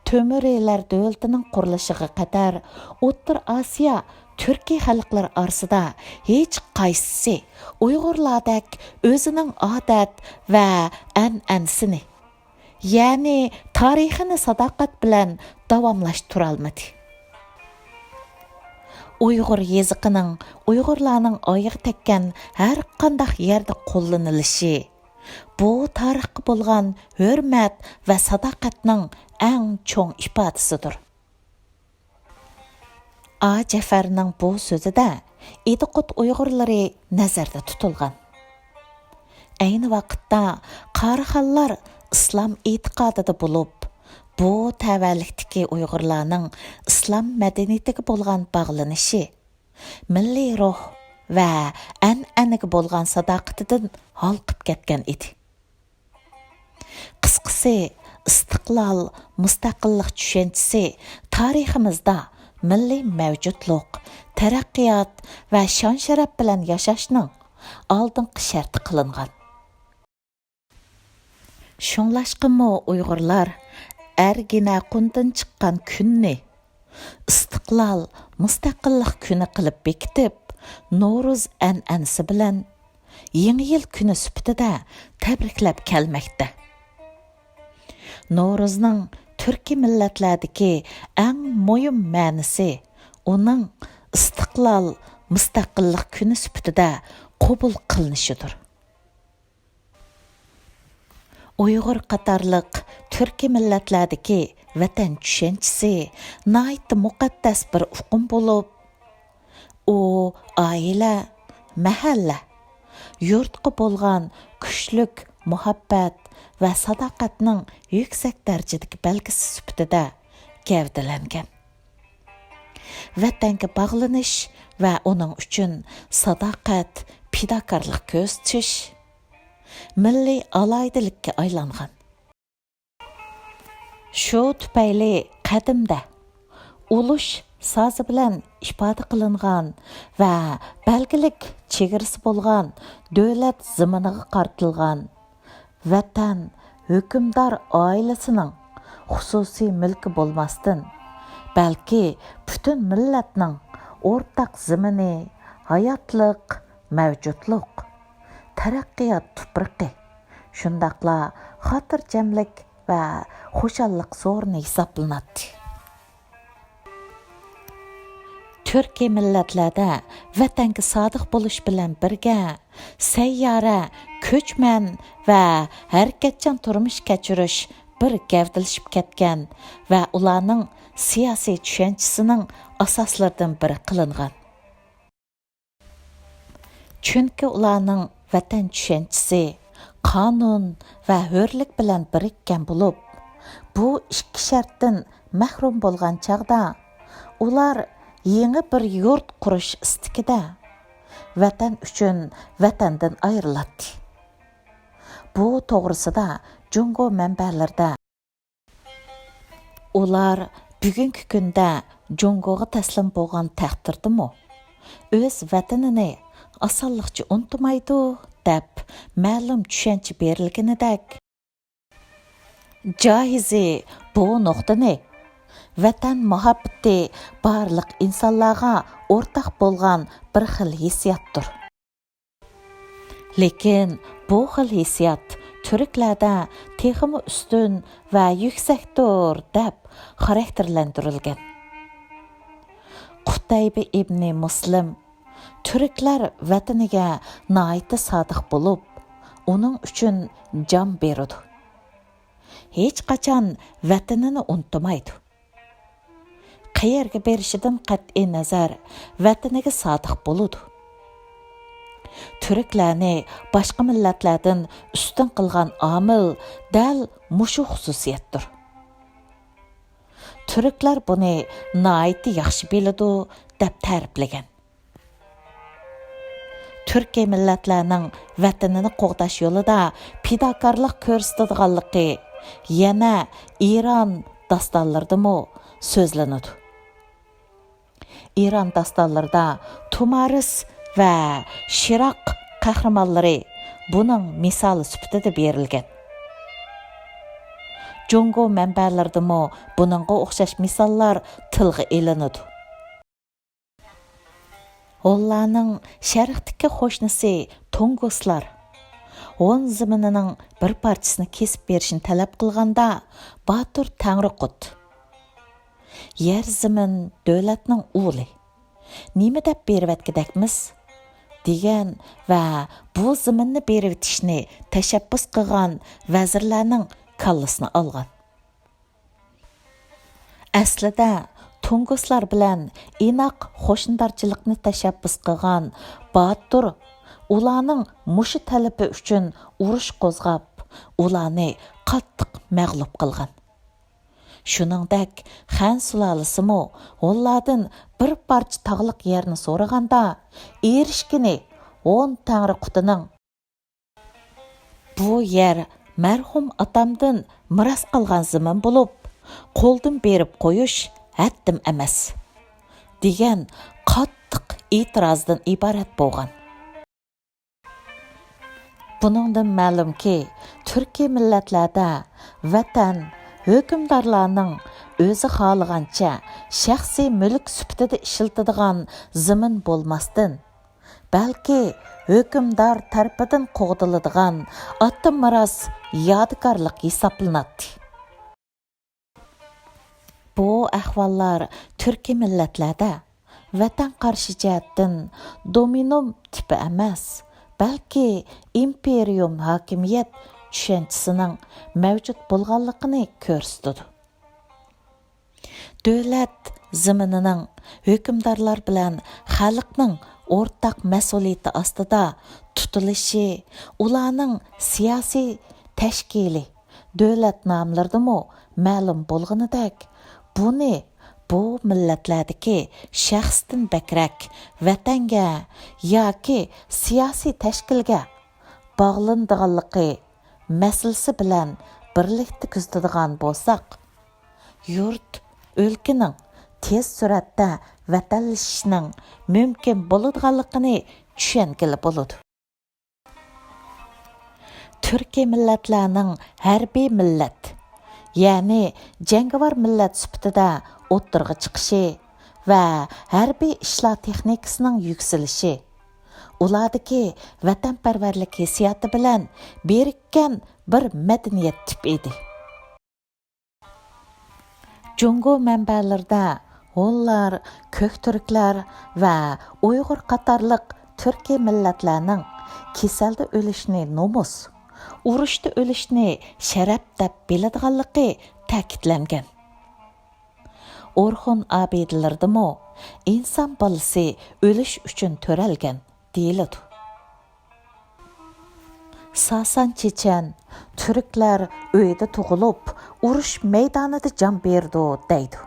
تۆمۈرىلەر دۆلىتىنىڭ قۇرۇلۇشىغا قەدەر ئوتتۇرا ئاسىيا تۈركىي خەلقلىرى ئارىسىدا ھېچقايسىسى ئۇيغۇرلاردەك ئۆزىنىڭ ئادەت ۋە ئەنئەنىسىنى، يەنى تارىخىنى ساداقەت بىلەن داۋاملاشتۇرالمىدى. ئۇيغۇر يېزىقىنىڭ ئۇيغۇرلارنىڭ ئايىغى تەگكەن ھەر قانداق يەردە قوللىنىلىشى، بۇ تارىخقا بولغان ھۆرمەت ۋە ساداقەتنىڭ ئەڭ چوڭ ئىپادىسىدۇر. ئا جەفەرنىڭ بۇ سۆزىدە ئىدىقۇت ئۇيغۇرلىرى نەزەردە تۇتۇلغان. ئەينى ۋاقىتتا قاراخانلار ئىسلام ئېتىقادىدا بولۇپ، بۇ تەۋەلىكتىكى ئۇيغۇرلارنىڭ ئىسلام مەدەنىيىتىگە بولغان باغلىنىشى، مىللىي روھ ۋە ئەنئەنىگە بولغان ساداقىتىدىن ھالقىپ كەتكەن ئىدى. قىسقىسى، ئىستىقلال، مۇستەقىللىق چۈشەنچىسى تارىخىمىزدا مىللىي مەۋجۇتلۇق، تەرەققىيات ۋە شان-شەرەپ بىلەن ياشاشنىڭ ئالدىنقى شەرتى قىلىنغان. شۇڭلاشقىمۇ ئۇيغۇرلار ئەرگىنەقۇندىن چىققان كۈننى ئىستىقلال، مۇستەقىللىق كۈنى قىلىپ بېكىتىپ، نورۇز ئەنئەنىسى بىلەن يېڭى يىل كۈنى سۈپىتىدە تەبرىكلەپ كەلمەكتە. نورۇزنىڭ تۈركىي مىللەتلەردىكى ئەڭ مۇھىم مەنىسى ئۇنىڭ ئىستىقلال، مۇستەقىللىق كۈنى سۈپىتىدە قوبۇل قىلىنىشىدۇر. ئۇيغۇر قاتارلىق تۈركىي مىللەتلەردىكى ۋەتەن چۈشەنچىسى ناھايىتى مۇقەددەس بىر ئۇقۇم بولۇپ، ئۇ ئائىلە، مەھەللە، يۇرتقا بولغان كۈچلۈك مۇھەببەت ۋە ساداقەتنىڭ يۈكسەك دەرىجىدىكى بەلگىسى سۈپىتىدە گەۋدىلەنگەن. ۋەتەنگە باغلىنىش ۋە ئۇنىڭ ئۈچۈن ساداقەت، پىداكارلىق كۆرسىتىش مىللىي ئالاھىدىلىككە ئايلانغان. شۇ تۈپەيلى قەدىمدە ئۇلۇش سازى بىلەن ئىپادە قىلىنغان ۋە بەلگىلىك چېگرىسى بولغان دۆلەت زېمىنىغا قارىتىلغان ۋەتەن ھۆكۈمدار ئائىلىسىنىڭ خۇسۇسىي مۈلكى بولماستىن، بەلكى پۈتۈن مىللەتنىڭ ئورتاق زېمىنى، ھاياتلىق، مەۋجۇتلۇق، تەرەققىيات تۇپرىقى، شۇنداقلا خاتىرجەملىك ۋە خۇشاللىق سورۇنى ھېسابلىناتتى. تۈركىي مىللەتلەردە ۋەتەنگە سادىق بولۇش بىلەن بىرگە، سەييارە، كۆچمەن ۋە ھەرىكەتچان تۇرمۇش كەچۈرۈش بىر گەۋدىلىشىپ كەتكەن ۋە ئۇلارنىڭ سىياسىي چۈشەنچىسىنىڭ ئاساسلىرىدىن بىرى قىلىنغان. چۈنكى ئۇلارنىڭ ۋەتەن چۈشەنچىسى قانۇن ۋە ھۆرلۈك بىلەن بىرىككەن بولۇپ، بۇ ئىككى شەرتتىن مەھرۇم بولغان چاغدا، ئۇلار يېڭى بىر يۇرت قۇرۇش ئىستىكىدە ۋەتەن ئۈچۈن ۋەتەندىن ئايرىلاتتى. بۇ توغرىسىدا جۇڭگو مەنبەلىرىدە ئۇلار بۈگۈنكى كۈندە جۇڭگوغا تەسلىم بولغان تەقدىردىمۇ، ئۆز ۋەتىنىنى ئاسانلىقچە ئۇنتۇمايدۇ، دەپ مەلۇم چۈشەنچە بېرىلگىنىدەك، جاھىزى بۇ نۇقتىنى ۋەتەن مۇھەببىتى بارلىق ئىنسانلارغا ئورتاق بولغان بىر خىل ھېسسىياتتۇر. لېكىن بۇ خىل ھېسسىيات تۈركلەردە تېخىمۇ ئۈستۈن ۋە يۈكسەكتۇر دەپ خاراكتېرلەندۈرۈلگەن. قۇتەيبە ئىبنى مۇسلىم تۈركلەر ۋەتىنىگە ناھايىتى سادىق بولۇپ، ئۇنىڭ ئۈچۈن جان بېرىدۇ. ھېچقاچان ۋەتىنىنى ئۇنتۇمايدۇ. قەيەرگە بېرىشىدىن قەتئىينەزەر، ۋەتىنىگە سادىق بولىدۇ. تۈركلەرنى باشقا مىللەتلەردىن ئۈستۈن قىلغان ئامىل دەل مۇشۇ خۇسۇسىيەتتۇر. تۈركلەر بۇنى ناھايىتى ياخشى بىلىدۇ، دەپ تەرىپلىگەن. تۈركىي مىللەتلەرنىڭ ۋەتىنىنى قوغداش يولىدا پىداكارلىق كۆرسىتىدىغانلىقى يەنە ئىران داستانلىرىدىمۇ سۆزلىنىدۇ. ئىران داستانلىرىدا تۇمارىس ۋە شىراق قەھرىمانلىرى بۇنىڭ مىسالى سۈپىتىدە بېرىلگەن. جۇڭگو مەنبەلىرىدىمۇ بۇنىڭغا ئوخشاش مىساللار تىلغا ئېلىنىدۇ. ھونلارنىڭ شەرقتىكى قوشنىسى تۇڭگۇسلار ھون زېمىنىنىڭ بىر پارچىسىنى كېسىپ بېرىشنى تەلەپ قىلغاندا، باتۇر تەڭرىقۇت، «يەر زېمىن دۆلەتنىڭ ئۇلى. نېمە دەپ بېرىۋەتكۈدەكمىز؟» دېگەن ۋە بۇ زېمىننى بېرىۋېتىشنى تەشەببۇس قىلغان ۋەزىرلەرنىڭ كاللىسىنى ئالغان. ئەسلىدە تۇڭگۇسلار بىلەن ئىناق قوشنىدارچىلىقنى تەشەببۇس قىلغان باتۇر ئۇلارنىڭ مۇشۇ تەلىپى ئۈچۈن ئۇرۇش قوزغاپ، ئۇلارنى قاتتىق مەغلۇپ قىلغان. شۇنىڭدەك خەن سۇلالىسىمۇ ھونلاردىن بىر پارچە تاغلىق يەرنى سورىغاندا، ئېرىشكىنى ھون تەڭرىقۇتىنىڭ «بۇ يەر مەرھۇم ئاتامدىن مىراس قالغان زېمىن بولۇپ، قولدىن بېرىپ قويۇش ھەددىم ئەمەس» دېگەن قاتتىق ئېتىرازدىن ئىبارەت بولغان. بۇنىڭدىن مەلۇمكى، تۈركىي مىللەتلەردە ۋەتەن ھۆكۈمدارلارنىڭ ئۆزى خالىغانچە شەخسىي مۈلۈك سۈپىتىدە ئىشلىتىدىغان زېمىن بولماستىن، بەلكى ھۆكۈمدار تەرىپىدىن قوغدىلىدىغان ئاتىمىراس يادىكارلىق ھېسابلىناتتى. بۇ ئەھۋاللار تۈركىي مىللەتلەردە ۋەتەن قارىشى جەھەتتىن دومىنوم تىپى ئەمەس، بەلكى ئىمپېرىيۇم ھاكىمىيەت چۈشەنچىسىنىڭ مەۋجۇت بولغانلىقىنى كۆرسىتىدۇ. دۆلەت زېمىنىنىڭ ھۆكۈمدارلار بىلەن خەلقنىڭ ئورتاق مەسئۇلىيىتى ئاستىدا تۇتۇلۇشى، ئۇلارنىڭ سىياسىي، تەشكىلىي، دۆلەت ناملىرىدىمۇ مەلۇم بولغىنىدەك، بۇنى بۇ مىللەتلەردىكى شەخستىن بەكرەك ۋەتەنگە ياكى سىياسىي تەشكىلگە باغلىنىدىغانلىقى مەسىلىسى بىلەن بىرلىكتە كۆزىتىدىغان بولساق، يۇرت، ئۆلكىنىڭ تېز سۈرئەتتە ۋەتەنلىشىشىنىڭ مۇمكىن بولىدىغانلىقىنى چۈشەنگىلى بولىدۇ. تۈركىي مىللەتلەرنىڭ ھەربىي مىللەت، يەنى جەڭگىۋار مىللەت سۈپىتىدە ئوتتۇرىغا چىقىشى ۋە ھەربىي ئىشلار تېخنىكىسىنىڭ يۈكسىلىشى، ئۇلاردىكى ۋەتەنپەرۋەرلىك ھېسسىياتى بىلەن بىرىككەن بىر مەدەنىيەت تىپى ئىدى. جۇڭگو مەنبەلىرىدە ھونلار، كۆكتۈركلەر ۋە ئۇيغۇر قاتارلىق تۈركىي مىللەتلەرنىڭ كېسەلدە ئۆلۈشنى نومۇس، ئۇرۇشتا ئۆلۈشنى شەرەپ دەپ بىلىدىغانلىقى تەكىتلەنگەن. ئورخۇن ئابىدىلىرىدىمۇ «ئىنسان بالىسى ئۆلۈش ئۈچۈن تۆرەلگەن» دېيىلىدۇ. ساسان چېچەن، تۈركلەر ئۆيدە تۇغۇلۇپ، ئۇرۇش مەيدانىدا جان بېرىدۇ دەيدۇ.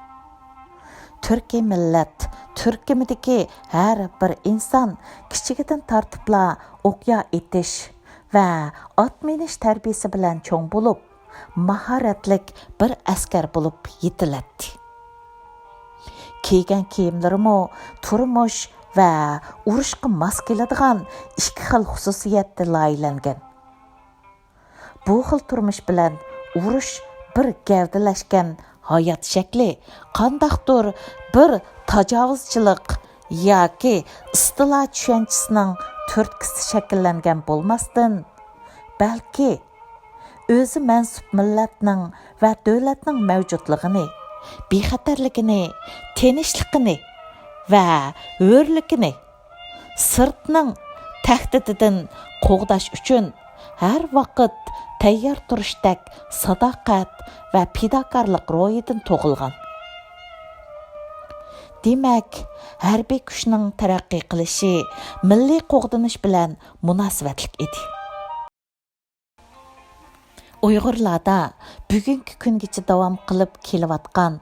تۈركىي مىللەت تۈركۈمىدىكى ھەر بىر ئىنسان كىچىكىدىن تارتىپلا ئوقيا ئېتىش ۋە ئات مىنىش تەربىيىسى بىلەن چوڭ بولۇپ، ماھارەتلىك بىر ئەسكەر بولۇپ يېتىلەتتى. كىيگەن كىيىملىرىمۇ تۇرمۇش ۋە ئۇرۇشقا ماس كېلىدىغان ئىككى خىل خۇسۇسىيەتتە لايىھەلەنگەن. بۇ خىل تۇرمۇش بىلەن ئۇرۇش بىر گەۋدىلەشكەن ھايات شەكلى، قانداقتۇر بىر تاجاۋۇزچىلىق ياكى ئىستىلا چۈشەنچىسىنىڭ تۈرتكىسىدە شەكىللەنگەن بولماستىن، بەلكى ئۆزى مەنسۇپ مىللەتنىڭ ۋە دۆلەتنىڭ مەۋجۇتلۇقىنى، بىخەتەرلىكىنى، تىنچلىقىنى ۋە ھۆرلۈكىنى سىرتنىڭ تەھدىتىدىن قوغداش ئۈچۈن ھەر ۋاقىت تەييار تۇرۇشتەك ساداقەت ۋە پىداكارلىق روھىدىن تۇغۇلغان. دېمەك، ھەربىي كۈچنىڭ تەرەققىي قىلىشى مىللىي قوغدىنىش بىلەن مۇناسىۋەتلىك ئىدى. ئۇيغۇرلاردا بۈگۈنكى كۈنگىچە داۋام قىلىپ كېلىۋاتقان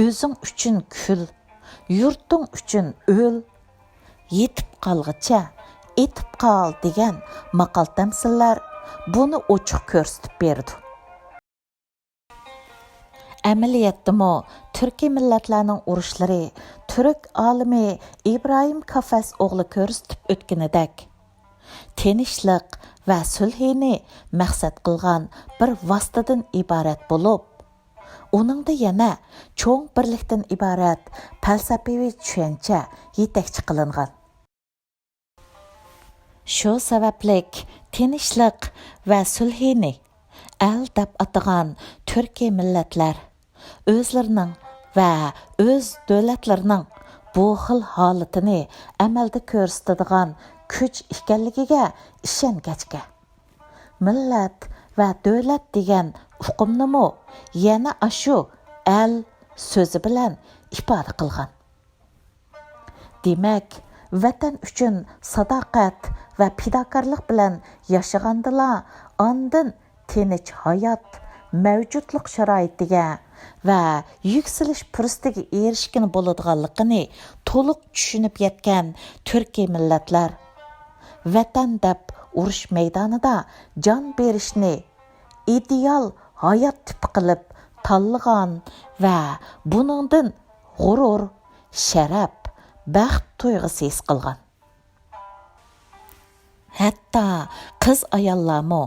«ئۆزۈڭ ئۈچۈن كۈل، يۇرتۇڭ ئۈچۈن ئۆل، يېتىپ قالغىچە ئېتىپ قال» دېگەن ماقال-تەمسىللەر بۇنى ئوچۇق كۆرسىتىپ بېرىدۇ. ئەمەلىيەتتىمۇ تۈركىي مىللەتلەرنىڭ ئۇرۇشلىرى تۈرك ئالىمى ئىبراھىم كافەس ئوغلى كۆرسىتىپ ئۆتكىنىدەك، تىنچلىق ۋە سۈلھىنى مەقسەت قىلغان بىر ۋاسىتىدىن ئىبارەت بولۇپ، ئۇنىڭدا يەنە چوڭ بىرلىكتىن ئىبارەت پەلسەپىۋى چۈشەنچە يېتەكچى قىلىنغان. شۇ سەۋەبلىك تىنچلىق ۋە سۈلھىنى ئەل دەپ ئاتىغان تۈركىي مىللەتلەر ئۆزلىرىنىڭ ۋە ئۆز دۆلەتلىرىنىڭ بۇ خىل ھالىتىنى ئەمەلدە كۆرسىتىدىغان كۈچ ئىكەنلىكىگە ئىشەنگەچكە، مىللەت ۋە دۆلەت دېگەن ئۇقۇمنىمۇ يەنە ئاشۇ ئەل سۆزى بىلەن ئىپادە قىلغان. دېمەك، ۋەتەن ئۈچۈن ساداقەت ۋە پىداكارلىق بىلەن ياشىغاندىلا، ئاندىن تىنچ ھايات، مەۋجۇتلۇق شارائىتىگە ۋە يۈكسىلىش پۇرسىتىگە ئېرىشكىلى بولىدىغانلىقىنى تولۇق چۈشىنىپ يەتكەن تۈركىي مىللەتلەر ۋەتەن دەپ ئۇرۇش مەيدانىدا جان بېرىشنى ئىدېئال ھايات تىپى قىلىپ تاللىغان ۋە بۇنىڭدىن غۇرۇر، شەرەپ، بەخت تۇيغۇسى ھېس قىلغان. ھەتتا قىز-ئاياللارمۇ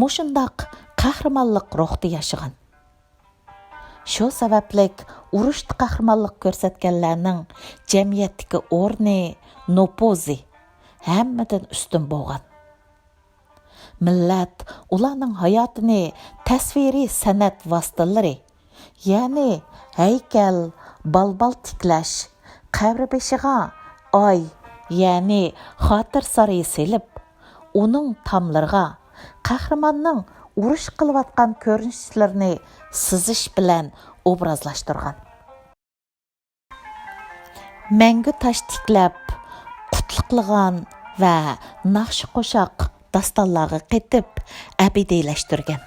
مۇشۇنداق قەھرىمانلىق روھتا ياشىغان. شۇ سەۋەبلىك ئۇرۇشتا قەھرىمانلىق كۆرسەتكەنلەرنىڭ جەمئىيەتتىكى ئورنى، نوپۇزى ھەممىدىن ئۈستۈن بولغان. مىللەت ئۇلارنىڭ ھاياتىنى تەسۋىرىي سەنئەت ۋاسىتىلىرى، يەنى ھەيكەل، بالبال تىكلەش، قەبرە بېشىغا ئاي، يەنى خاتىرە سارىيى سېلىپ، ئۇنىڭ تاملىرىغا قەھرىماننىڭ ئۇرۇش قىلىۋاتقان كۆرۈنۈشلىرىنى سىزىش بىلەن ئوبرازلاشتۇرغان. مەڭگۈ تاش تىكلەپ، قۇتلۇقلىغان ۋە ناخشا-قوشاق، داستانلارغا قېتىپ ئەبەدىيلەشتۈرگەن.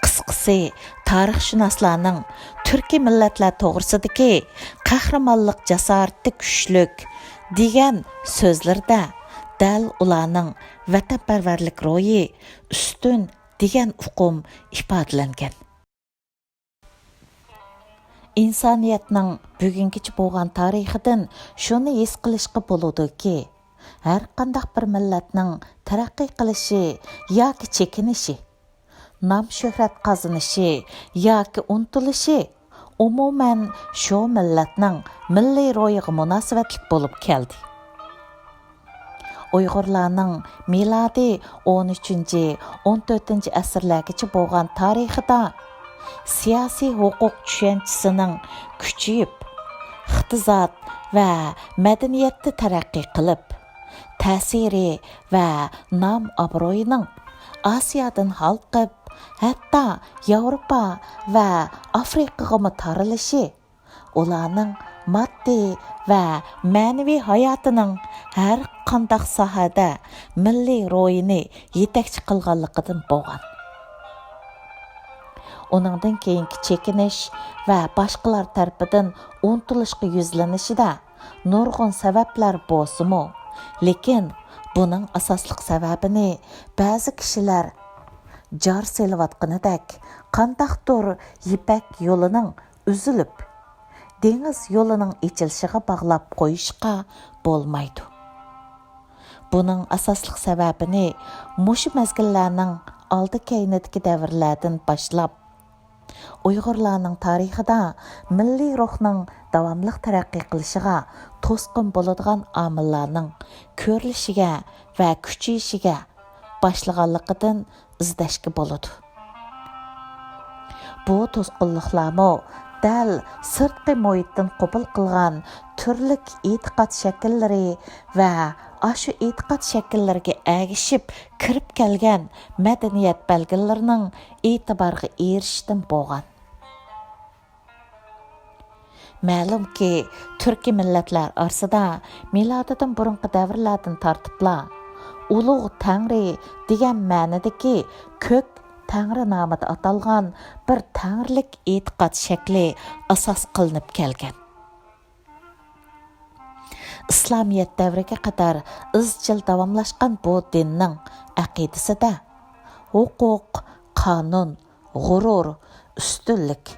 قىسقىسى، تارىخشۇناسلارنىڭ تۈركىي مىللەتلەر توغرىسىدىكى «قەھرىمانلىق جاسارىتى كۈچلۈك» دېگەن سۆزلىرىدە دەل ئۇلارنىڭ ۋەتەنپەرۋەرلىك روھى ئۈستۈن دېگەن ئۇقۇم ئىپادىلەنگەن. ئىنسانىيەتنىڭ بۈگۈنگىچە بولغان تارىخىدىن شۇنى ھېس قىلىشقا بولىدۇكى، ھەرقانداق بىر مىللەتنىڭ تەرەققىي قىلىشى ياكى چېكىنىشى، نام-شۆھرەت قازىنىشى ياكى ئۇنتۇلۇشى، ئومۇمەن، شۇ مىللەتنىڭ مىللىي روھىغا مۇناسىۋەتلىك بولۇپ كەلدى. ئۇيغۇرلارنىڭ مىلادىي ئون ئۈچىنچى، ئون تۆتىنچى ئەسىرلەرگىچە بولغان تارىخىدا سىياسىي ھوقۇق چۈشەنچىسىنىڭ كۈچىيىپ، ئىقتىساد ۋە مەدەنىيەتتە تەرەققىي قىلىپ، تەسىرى ۋە نام-ئابرۇيىنىڭ ئاسىيادىن ھالقىپ، ھەتتا ياۋروپا ۋە ئافرىقىغىمۇ تارىلىشى، ئۇلارنىڭ ماددىي ۋە مەنىۋى ھاياتىنىڭ ھەر قانداق ساھەدە مىللىي روھىنى يېتەكچى قىلغانلىقىدىن بولغان. ئۇنىڭدىن كېيىنكى چېكىنىش ۋە باشقىلار تەرىپىدىن ئۇنتۇلۇشقا يۈزلىنىشىدە نۇرغۇن سەۋەبلەر بولسىمۇ، لېكىن بۇنىڭ ئاساسلىق سەۋەبىنى بەزى كىشىلەر جار سېلىۋاتقىنىدەك، قانداقتۇر يىپەك يولىنىڭ ئۈزۈلۈپ، دېڭىز يولىنىڭ ئېچىلىشىغا باغلاپ قويۇشقا بولمايدۇ. بۇنىڭ ئاساسلىق سەۋەبىنى مۇشۇ مەزگىللەرنىڭ ئالدى-كەينىدىكى دەۋرلەردىن باشلاپ، ئۇيغۇرلارنىڭ تارىخىدا مىللىي روھنىڭ داۋاملىق تەرەققىي قىلىشىغا توسقۇن بولىدىغان ئامىللارنىڭ كۆرۈلۈشىگە ۋە كۈچىيىشىگە باشلىغانلىقىدىن ئىزدەشكە بولىدۇ. بۇ توسقۇنلۇقلارمۇ دەل سىرتقى مۇھىتتىن قوبۇل قىلغان تۈرلۈك ئېتىقاد شەكىللىرى ۋە ئاشۇ ئېتىقاد شەكىللىرىگە ئەگىشىپ كىرىپ كەلگەن مەدەنىيەت بەلگىلىرىنىڭ ئېتىبارىغا ئېرىشىشىدىن بولغان. مەلۇمكى، تۈركىي مىللەتلەر ئارىسىدا مىلادىدىن بۇرۇنقى دەۋرلەردىن تارتىپلا ئۇلۇغ تەڭرى دېگەن مەنىدىكى كۆك تەڭرى نامىدا ئاتالغان بىر تەڭرىلىك ئېتىقاد شەكلى ئاساس قىلىنىپ كەلگەن. ئىسلامىيەت دەۋرىگە قەدەر ئىزچىل داۋاملاشقان بۇ دىننىڭ ئەقىدىسىدە ھوقۇق، قانۇن، غۇرۇر، ئۈستۈنلۈك،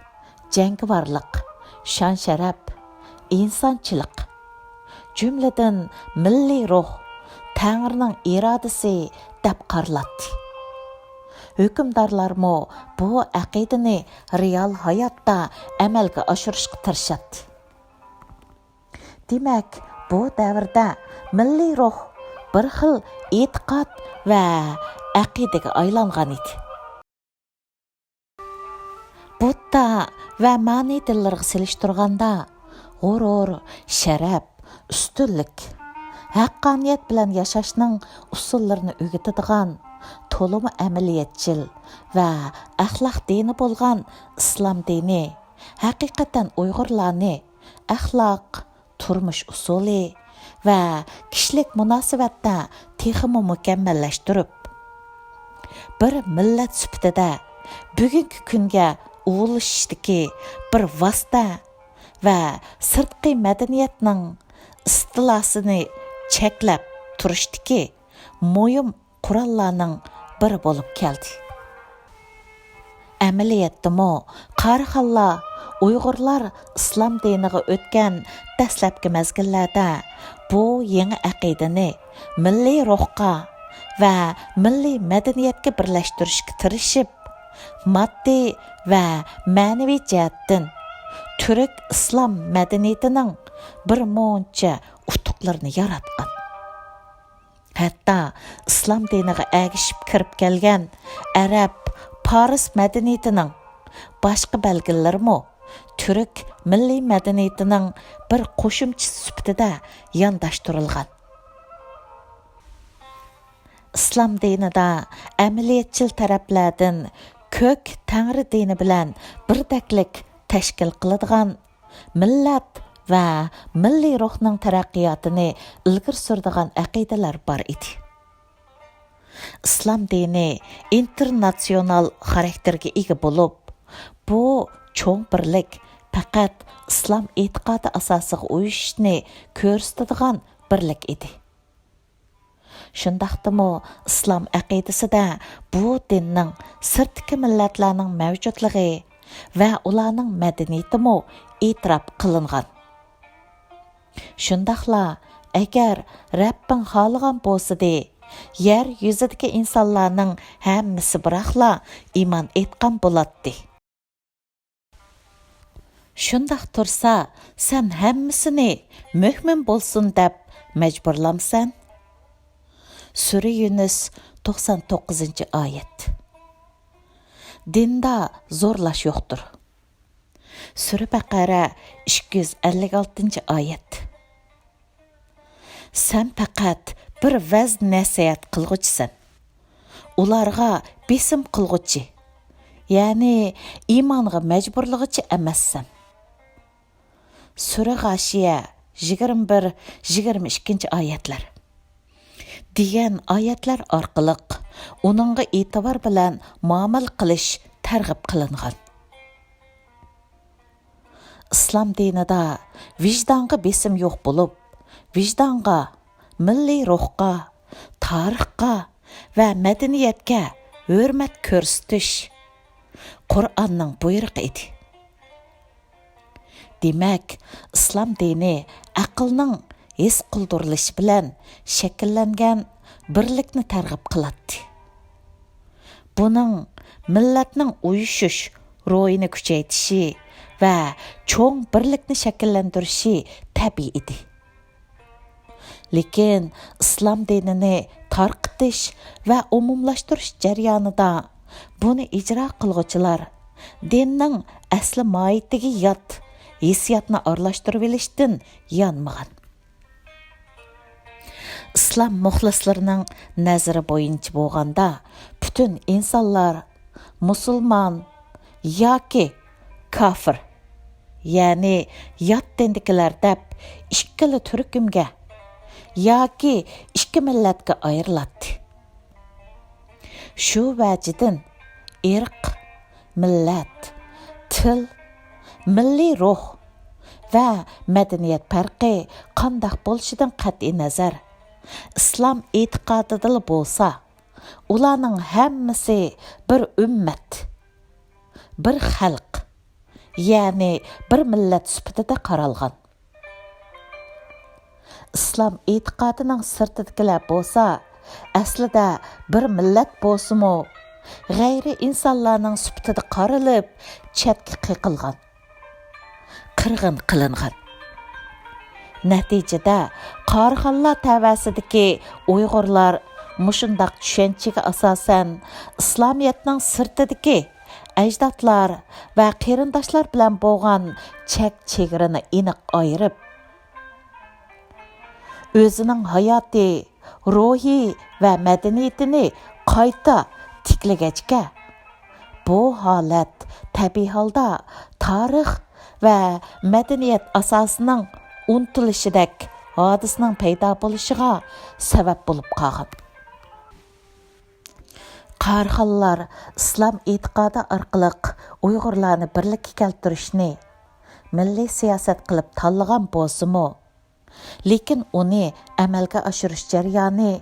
جەڭگىۋارلىق، شان-شەرەپ، ئىنسانچىلىق، جۈملىدىن مىللىي روھ، تەڭرىنىڭ ئىرادىسى دەپ قارىلاتتى. ھۆكۈمدارلارمۇ بۇ ئەقىدىنى رېئال ھاياتتا ئەمەلگە ئاشۇرۇشقا تىرىشاتتى. دېمەك، بۇ دەۋردە مىللىي روھ بىر خىل ئېتىقاد ۋە ئەقىدىگە ئايلانغان ئىدى. بۇددا ۋە مانى دىنلىرىغا سېلىشتۇرغاندا، غۇرۇر، شەرەپ، ئۈستۈنلۈك، ھەققانىيەت بىلەن ياشاشنىڭ ئۇسۇللىرىنى ئۆگىتىدىغان تولىمۇ ئەمەلىيەتچىل ۋە ئەخلاق دىنى بولغان ئىسلام دىنى ھەقىقەتەن ئۇيغۇرلارنى ئەخلاق، تۇرمۇش ئۇسۇلى ۋە كىشىلىك مۇناسىۋەتتە تېخىمۇ مۇكەممەللەشتۈرۈپ، بىر مىللەت سۈپىتىدە بۈگۈنكى كۈنگە ئۇلىشىشتىكى بىر ۋاسىتە ۋە سىرتقى مەدەنىيەتنىڭ ئىستىلاسىنى چەكلەپ تۇرۇشتىكى مۇھىم قوراللارنىڭ بىرى بولۇپ كەلدى. ئەمەلىيەتتىمۇ، قاراخانلار ئۇيغۇرلار ئىسلام دىنىغا ئۆتكەن دەسلەپكى مەزگىللەردە بۇ يېڭى ئەقىدىنى مىللىي روھقا ۋە مىللىي مەدەنىيەتكە بىرلەشتۈرۈشكە تىرىشىپ، ماددىي ۋە مەنىۋى جەھەتتىن تۈرك ئىسلام مەدەنىيىتىنىڭ بىر مۇنچە ئۇتۇقلىرىنى ياراتقان. ھەتتا ئىسلام دىنىغا ئەگىشىپ كىرىپ كەلگەن ئەرەب، پارس مەدەنىيىتىنىڭ باشقا بەلگىلىرىمۇ تۈرك مىللىي مەدەنىيىتىنىڭ بىر قوشۇمچىسى سۈپىتىدە يانداشتۇرۇلغان. ئىسلام دىنىدا ئەمەلىيەتچىل تەرەپلەردىن كۆك تەڭرى دىنى بىلەن بىردەكلىك تەشكىل قىلىدىغان مىللەت ۋە مىللىي روھنىڭ تەرەققىياتىنى ئىلگىرى سۈرىدىغان ئەقىدىلەر بار ئىدى. ئىسلام دىنى ئىنتېرناتسىيونال خاراكتېرگە ئىگە بولۇپ، بۇ چوڭ بىرلىك پەقەت ئىسلام ئېتىقادى ئاساسىغا ئۇيۇشۇشنى كۆرسىتىدىغان بىرلىك ئىدى. شۇنداقتىمۇ ئىسلام ئەقىدىسىدە بۇ دىننىڭ سىرتتىكى مىللەتلەرنىڭ مەۋجۇتلۇقى ۋە ئۇلارنىڭ مەدەنىيىتىمۇ ئېتىراپ قىلىنغان. شۇنداقلا، ئەگەر رەببىڭ خالىغان بولسىدى، يەر يۈزىدىكى ئىنسانلارنىڭ ھەممىسى بىراقلا ئىمان ئېيتقان بولاتتى. شۇنداق تۇرسا، سەن ھەممىسىنى مۆمىن بولسۇن دەپ مەجبۇرلامسەن؟ سۈرە يۇنۇس، توقسان توققۇزىنچى ئايەت. دىندا زورلاش يوقتۇر. سۈرە بەقەرە، ئىككى يۈز ئەللىك ئالتىنچى ئايەت. سەن پەقەت بىر ۋەز-نەسىھەت قىلغۇچىسەن. ئۇلارغا بېسىم قىلغۇچى، يەنى ئىمانغا مەجبۇرلىغۇچى ئەمەسسەن. سۈرە غاشىيە، يىگىرمە بىر، يىگىرمە ئىككىنچى ئايەتلەر. دېگەن ئايەتلەر ئارقىلىق ئۇنىڭغا ئېتىبار بىلەن مۇئامىلە قىلىش تەرغىب قىلىنغان. ئىسلام دىنىدا ۋىجدانغا بېسىم يوق بولۇپ، ۋىجدانغا، مىللىي روھقا، تارىخقا ۋە مەدەنىيەتكە ھۆرمەت كۆرسىتىش قۇرئاننىڭ بۇيرۇقى ئىدى. دېمەك، ئىسلام دىنى ئەقىلنىڭ ھېس قىلدۇرۇلۇشى بىلەن شەكىللەنگەن بىرلىكنى تەرغىب قىلاتتى. بۇنىڭ مىللەتنىڭ ئۇيۇشۇش روھىنى كۈچەيتىشى ۋە چوڭ بىرلىكنى شەكىللەندۈرۈشى تەبىئىي ئىدى. لېكىن ئىسلام دىنىنى تارقىتىش ۋە ئومۇملاشتۇرۇش جەريانىدا بۇنى ئىجرا قىلغۇچىلار دىننىڭ ئەسلى ماھىيىتىگە يات ھېسسىياتنى ئارىلاشتۇرۇۋېلىشتىن يانمىغان. ئىسلام مۇخلىسلىرىنىڭ نەزىرى بويىچە بولغاندا، پۈتۈن ئىنسانلار مۇسۇلمان ياكى كاپىر، يەنى يات دىندىكىلەر دەپ ئىككىلا تۈركۈمگە ياكى ئىككى مىللەتكە ئايرىلاتتى. شۇ ۋەجىدىن ئىرق، مىللەت، تىل، مىللىي روھ ۋە مەدەنىيەت پەرقى قانداق بولۇشىدىن قەتئىينەزەر، ئىسلام ئېتىقادىدىلا بولسا، ئۇلارنىڭ ھەممىسى بىر ئۈممەت، بىر خەلق، يەنى بىر مىللەت سۈپىتىدە قارالغان. ئىسلام ئېتىقادىنىڭ سىرتىدىكىلەر بولسا، ئەسلىدە بىر مىللەت بولسىمۇ، غەيرىي ئىنسانلارنىڭ سۈپىتىدە قارىلىپ، چەتكە قېقىلغان، قىرغىن قىلىنغان. نەتىجىدە، قاراخانلار تەۋەسىدىكى ئۇيغۇرلار مۇشۇنداق چۈشەنچىگە ئاساسەن، ئىسلامىيەتنىڭ سىرتىدىكى ئەجدادلار ۋە قېرىنداشلار بىلەن بولغان چەك چېگرىنى ئېنىق ئايرىپ، ئۆزىنىڭ ھاياتى، روھى ۋە مەدەنىيىتىنى قايتا تىكلىگەچكە، بۇ ھالەت تەبىئىي ھالدا تارىخ ۋە مەدەنىيەت ئاساسىنىڭ ئۇنتۇلۇشىدەك ھادىسىنىڭ پەيدا بولۇشىغا سەۋەب بولۇپ قالغان. قاراخانلار ئىسلام ئېتىقادى ئارقىلىق ئۇيغۇرلارنى بىرلىككە كەلتۈرۈشنى مىللىي سىياسەت قىلىپ تاللىغان بولسىمۇ، لېكىن ئۇنى ئەمەلگە ئاشۇرۇش جەريانى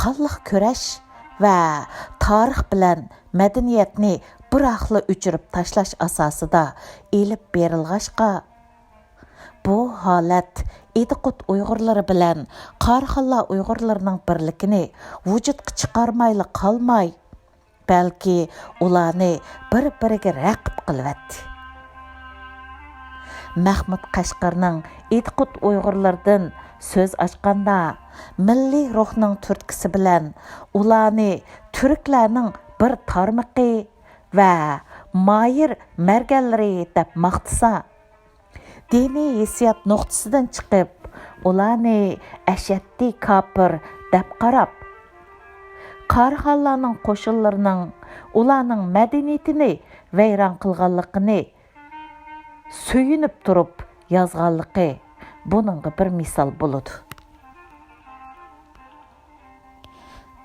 قانلىق كۈرەش ۋە تارىخ بىلەن مەدەنىيەتنى بىراقلا ئۆچۈرۈپ تاشلاش ئاساسىدا ئېلىپ بېرىلغاچقا، بۇ ھالەت ئىدىقۇت ئۇيغۇرلىرى بىلەن قاراخانلار ئۇيغۇرلىرىنىڭ بىرلىكىنى ۋۇجۇدقا چىقارمايلا قالماي، بەلكى ئۇلارنى بىر-بىرىگە رەقىب قىلىۋەتتى. مەخمۇت قەشقەرنىڭ ئىدىقۇت ئۇيغۇرلىرىدىن سۆز ئاچقاندا، مىللىي روھنىڭ تۈرتكىسى بىلەن ئۇلارنى تۈركلەرنىڭ بىر تارمىقى ۋە ماھىر مەرگەنلىرى دەپ ماختىسا، دىنىي ھېسسىيات نۇقتىسىدىن چىقىپ، ئۇلارنى ئەشەددىي كاپىر دەپ قاراپ، قاراخانلارنىڭ قوشۇنلىرىنىڭ ئۇلارنىڭ مەدەنىيىتىنى ۋەيران قىلغانلىقىنى سۆيۈنۈپ تۇرۇپ يازغانلىقى بۇنىڭغا بىر مىسال بولىدۇ.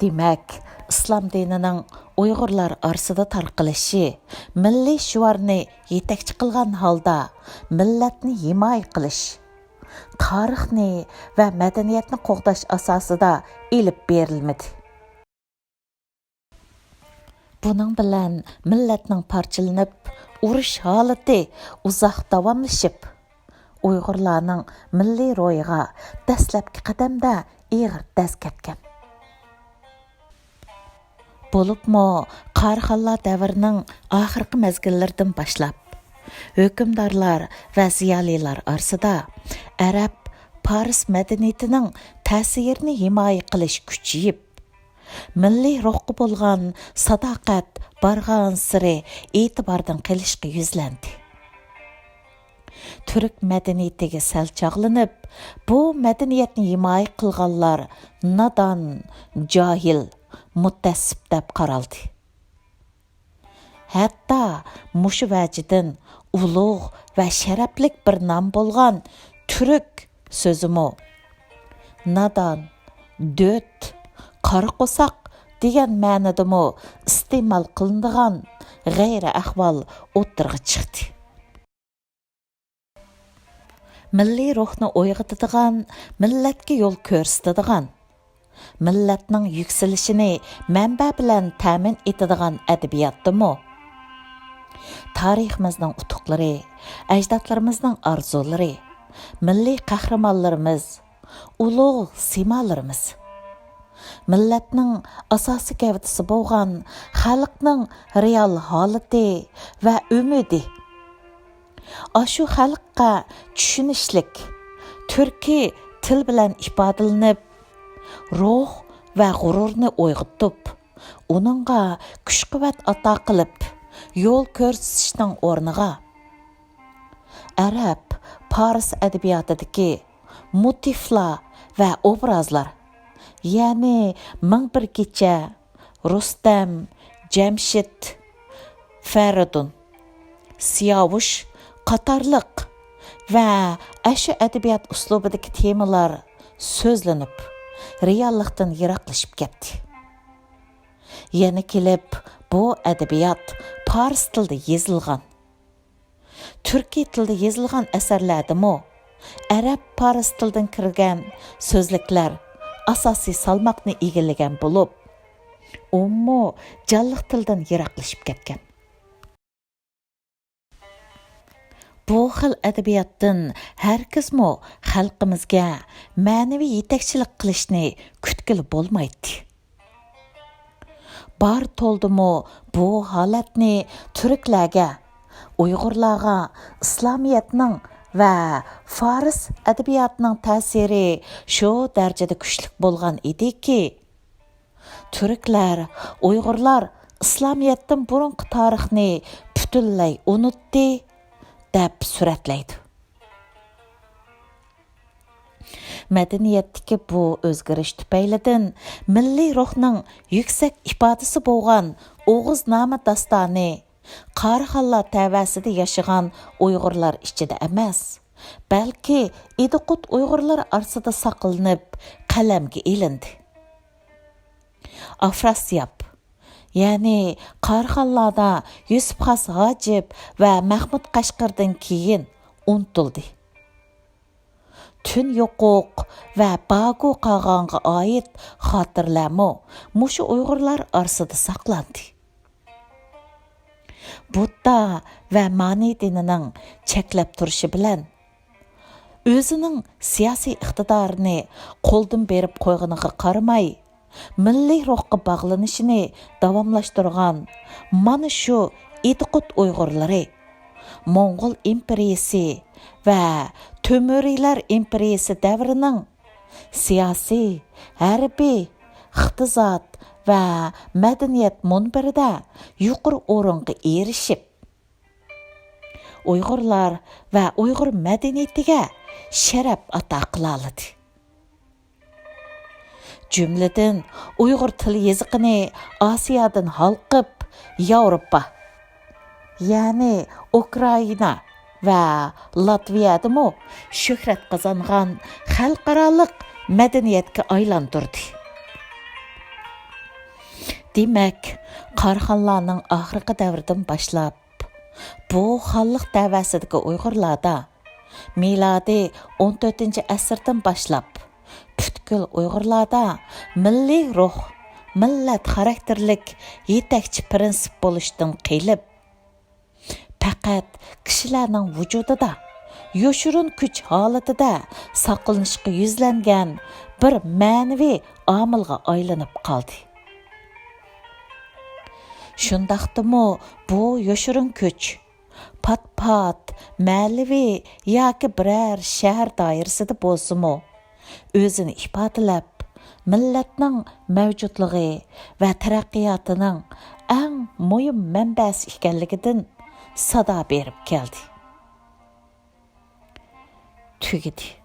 دېمەك، ئىسلام دىنىنىڭ ئۇيغۇرلار ئارىسىدا تارقىلىشى مىللىي شوئارنى يېتەكچى قىلغان ھالدا مىللەتنى ھىمايە قىلىش، تارىخنى ۋە مەدەنىيەتنى قوغداش ئاساسىدا ئېلىپ بېرىلمىدى. بۇنىڭ بىلەن مىللەتنىڭ پارچىلىنىپ، ئۇرۇش ھالىتى ئۇزاق داۋاملىشىپ، ئۇيغۇرلارنىڭ مىللىي روھىغا دەسلەپكى قەدەمدە ئېغىر دەز كەتكەن. بولۇپمۇ قاراخانلار دەۋرىنىڭ ئاخىرقى مەزگىللىرىدىن باشلاپ، ھۆكۈمدارلار ۋە زىيالىيلار ئارىسىدا ئەرەب، پارس مەدەنىيىتىنىڭ تەسىرىنى ھىمايە قىلىش كۈچىيىپ، مىللىي روھقا بولغان ساداقەت بارغانسېرى ئېتىباردىن قېلىشقا يۈزلەندى. تۈرك مەدەنىيىتىگە سەل چاغلىنىپ، بۇ مەدەنىيەتنى ھىمايە قىلغانلار نادان، جاھىل، مۇتەئەسسىپ دەپ قارالدى. ھەتتا مۇشۇ ۋەجىدىن ئۇلۇغ ۋە شەرەپلىك بىر نام بولغان تۈرك سۆزىمۇ نادان، دۆت، قارا قورساق دېگەن مەنىدىمۇ ئىستېمال قىلىنىدىغان غەيرىي ئەھۋال ئوتتۇرىغا چىقتى. مىللىي روھنى ئويغىتىدىغان، مىللەتكە يول كۆرسىتىدىغان، مىللەتنىڭ يۈكسىلىشىنى مەنبە بىلەن تەمىن ئېتىدىغان ئەدەبىياتتىمۇ تارىخىمىزنىڭ ئۇتۇقلىرى، ئەجدادلىرىمىزنىڭ ئارزۇلىرى، مىللىي قەھرىمانلىرىمىز، ئۇلۇغ سىمالىرىمىز، مىللەتنىڭ ئاساسىي گەۋدىسى بولغان خەلقنىڭ رېئال ھالىتى ۋە ئۈمىدى، ئاشۇ خەلققە چۈشىنىشلىك تۈركىي تىل بىلەن ئىپادىلىنىپ، روھ ۋە غۇرۇرنى ئويغىتىپ، ئۇنىڭغا كۈچ-قۇۋۋەت ئاتا قىلىپ، يول كۆرسىتىشنىڭ ئورنىغا، ئەرەب، پارس ئەدەبىياتىدىكى موتىفلار ۋە ئوبرازلار، يەنى مىڭ بىر كېچە، رۇستەم، جەمشىت، فەرىدۇن، سىياۋۇش قاتارلىق ۋە ئاشۇ ئەدەبىيات ئۇسلۇبىدىكى تېمىلار سۆزلىنىپ، رېئاللىقتىن يىراقلىشىپ كەتتى. يەنە كېلىپ، بۇ ئەدەبىيات پارس تىلىدا يېزىلغان. تۈركىي تىلدا يېزىلغان ئەسەرلەردىمۇ ئەرەب، پارس تىلىدىن كىرگەن سۆزلۈكلەر ئاساسىي سالماقنى ئىگىلىگەن بولۇپ، ئۇمۇ جانلىق تىلدىن يىراقلىشىپ كەتكەن. بۇ خىل ئەدەبىياتتىن ھەرگىزمۇ خەلقىمىزگە مەنىۋى يېتەكچىلىك قىلىشنى كۈتكىلى بولمايتتى. بارتولدىمۇ بۇ ھالەتنى تۈركلەرگە، ئۇيغۇرلارغا ئىسلامىيەتنىڭ ۋە فارس ئەدەبىياتىنىڭ تەسىرى شۇ دەرىجىدە كۈچلۈك بولغان ئىدىكى، تۈركلەر ئۇيغۇرلار ئىسلامىيەتتىن بۇرۇنقى تارىخنى پۈتۈنلەي ئۇنتتى، دەپ سۈرەتلەيدۇ. مەدەنىيەتتىكى بۇ ئۆزگىرىش تۈپەيلىدىن مىللىي روھنىڭ يۈكسەك ئىپادىسى بولغان ئوغۇزنامە داستانى قاراخانلار تەۋەسىدە ياشىغان ئۇيغۇرلار ئىچىدە ئەمەس، بەلكى ئىدىقۇت ئۇيغۇرلار ئارىسىدا ساقلىنىپ، قەلەمگە ئېلىندى. ئافراسىياب، يەنى قاراخانلاردا يۈسۈپ خاس ھاجىپ ۋە مەخمۇت قەشقىرىدىن كېيىن ئۇنتۇلدى. تۈن يوقۇق ۋە باگۇ قاغانغا ئائىت خاتىرىلەرمۇ مۇشۇ ئۇيغۇرلار ئارىسىدا ساقلاندى. بۇددا ۋە مانى دىنىنىڭ چەكلەپ تۇرۇشى بىلەن، ئۆزىنىڭ سىياسىي ئىقتىدارىنى قولدىن بېرىپ قويغىنىغا قارىماي، مىللىي روھقا باغلىنىشىنى داۋاملاشتۇرغان مانا شۇ ئىدىقۇت ئۇيغۇرلىرى موڭغۇل ئىمپېرىيىسى ۋە تۆمۈرىيلەر ئىمپېرىيىسى دەۋرىنىڭ سىياسىي، ھەربىي، ئىقتىساد ۋە مەدەنىيەت مۇنبىرىدە يۇقىرى ئورۇنغا ئېرىشىپ، ئۇيغۇرلار ۋە ئۇيغۇر مەدەنىيىتىگە شەرەپ ئاتا قىلالىدى. جۈملىدىن ئۇيغۇر تىل يېزىقىنى ئاسىيادىن ھالقىپ، ياۋروپا، يەنى ئۇكرائىنا ۋە لاتۋىيەدىمۇ شۆھرەت قازانغان خەلقئارالىق مەدەنىيەتكە ئايلاندۇردى. دېمەك، قاراخانلارنىڭ ئاخىرقى دەۋرىدىن باشلاپ، بۇ خانلىق تەۋەسىدىكى ئۇيغۇرلاردا، مىلادىي ئون تۆتىنچى ئەسىردىن باشلاپ، پۈتكۈل ئۇيغۇرلاردا مىللىي روھ، مىللەت خاراكتېرلىك يېتەكچى پىرىنسىپ بولۇشتىن قېلىپ، پەقەت كىشىلەرنىڭ ۋۇجۇدىدا يوشۇرۇن كۈچ ھالىتىدە ساقلىنىشقا يۈزلەنگەن بىر مەنىۋى ئامىلغا ئايلىنىپ قالدى. شۇنداقتىمۇ بۇ يوشۇرۇن كۈچ پات-پات مەھەللىۋى ياكى بىرەر شەھەر دائىرىسىدە بولسىمۇ، ئۆزىنى ئىپادىلەپ، مىللەتنىڭ مەۋجۇتلۇقى ۋە تەرەققىياتىنىڭ ئەڭ مۇھىم مەنبەسى ئىكەنلىكىدىن سادا بېرىپ كەلدى. تۈگىدى.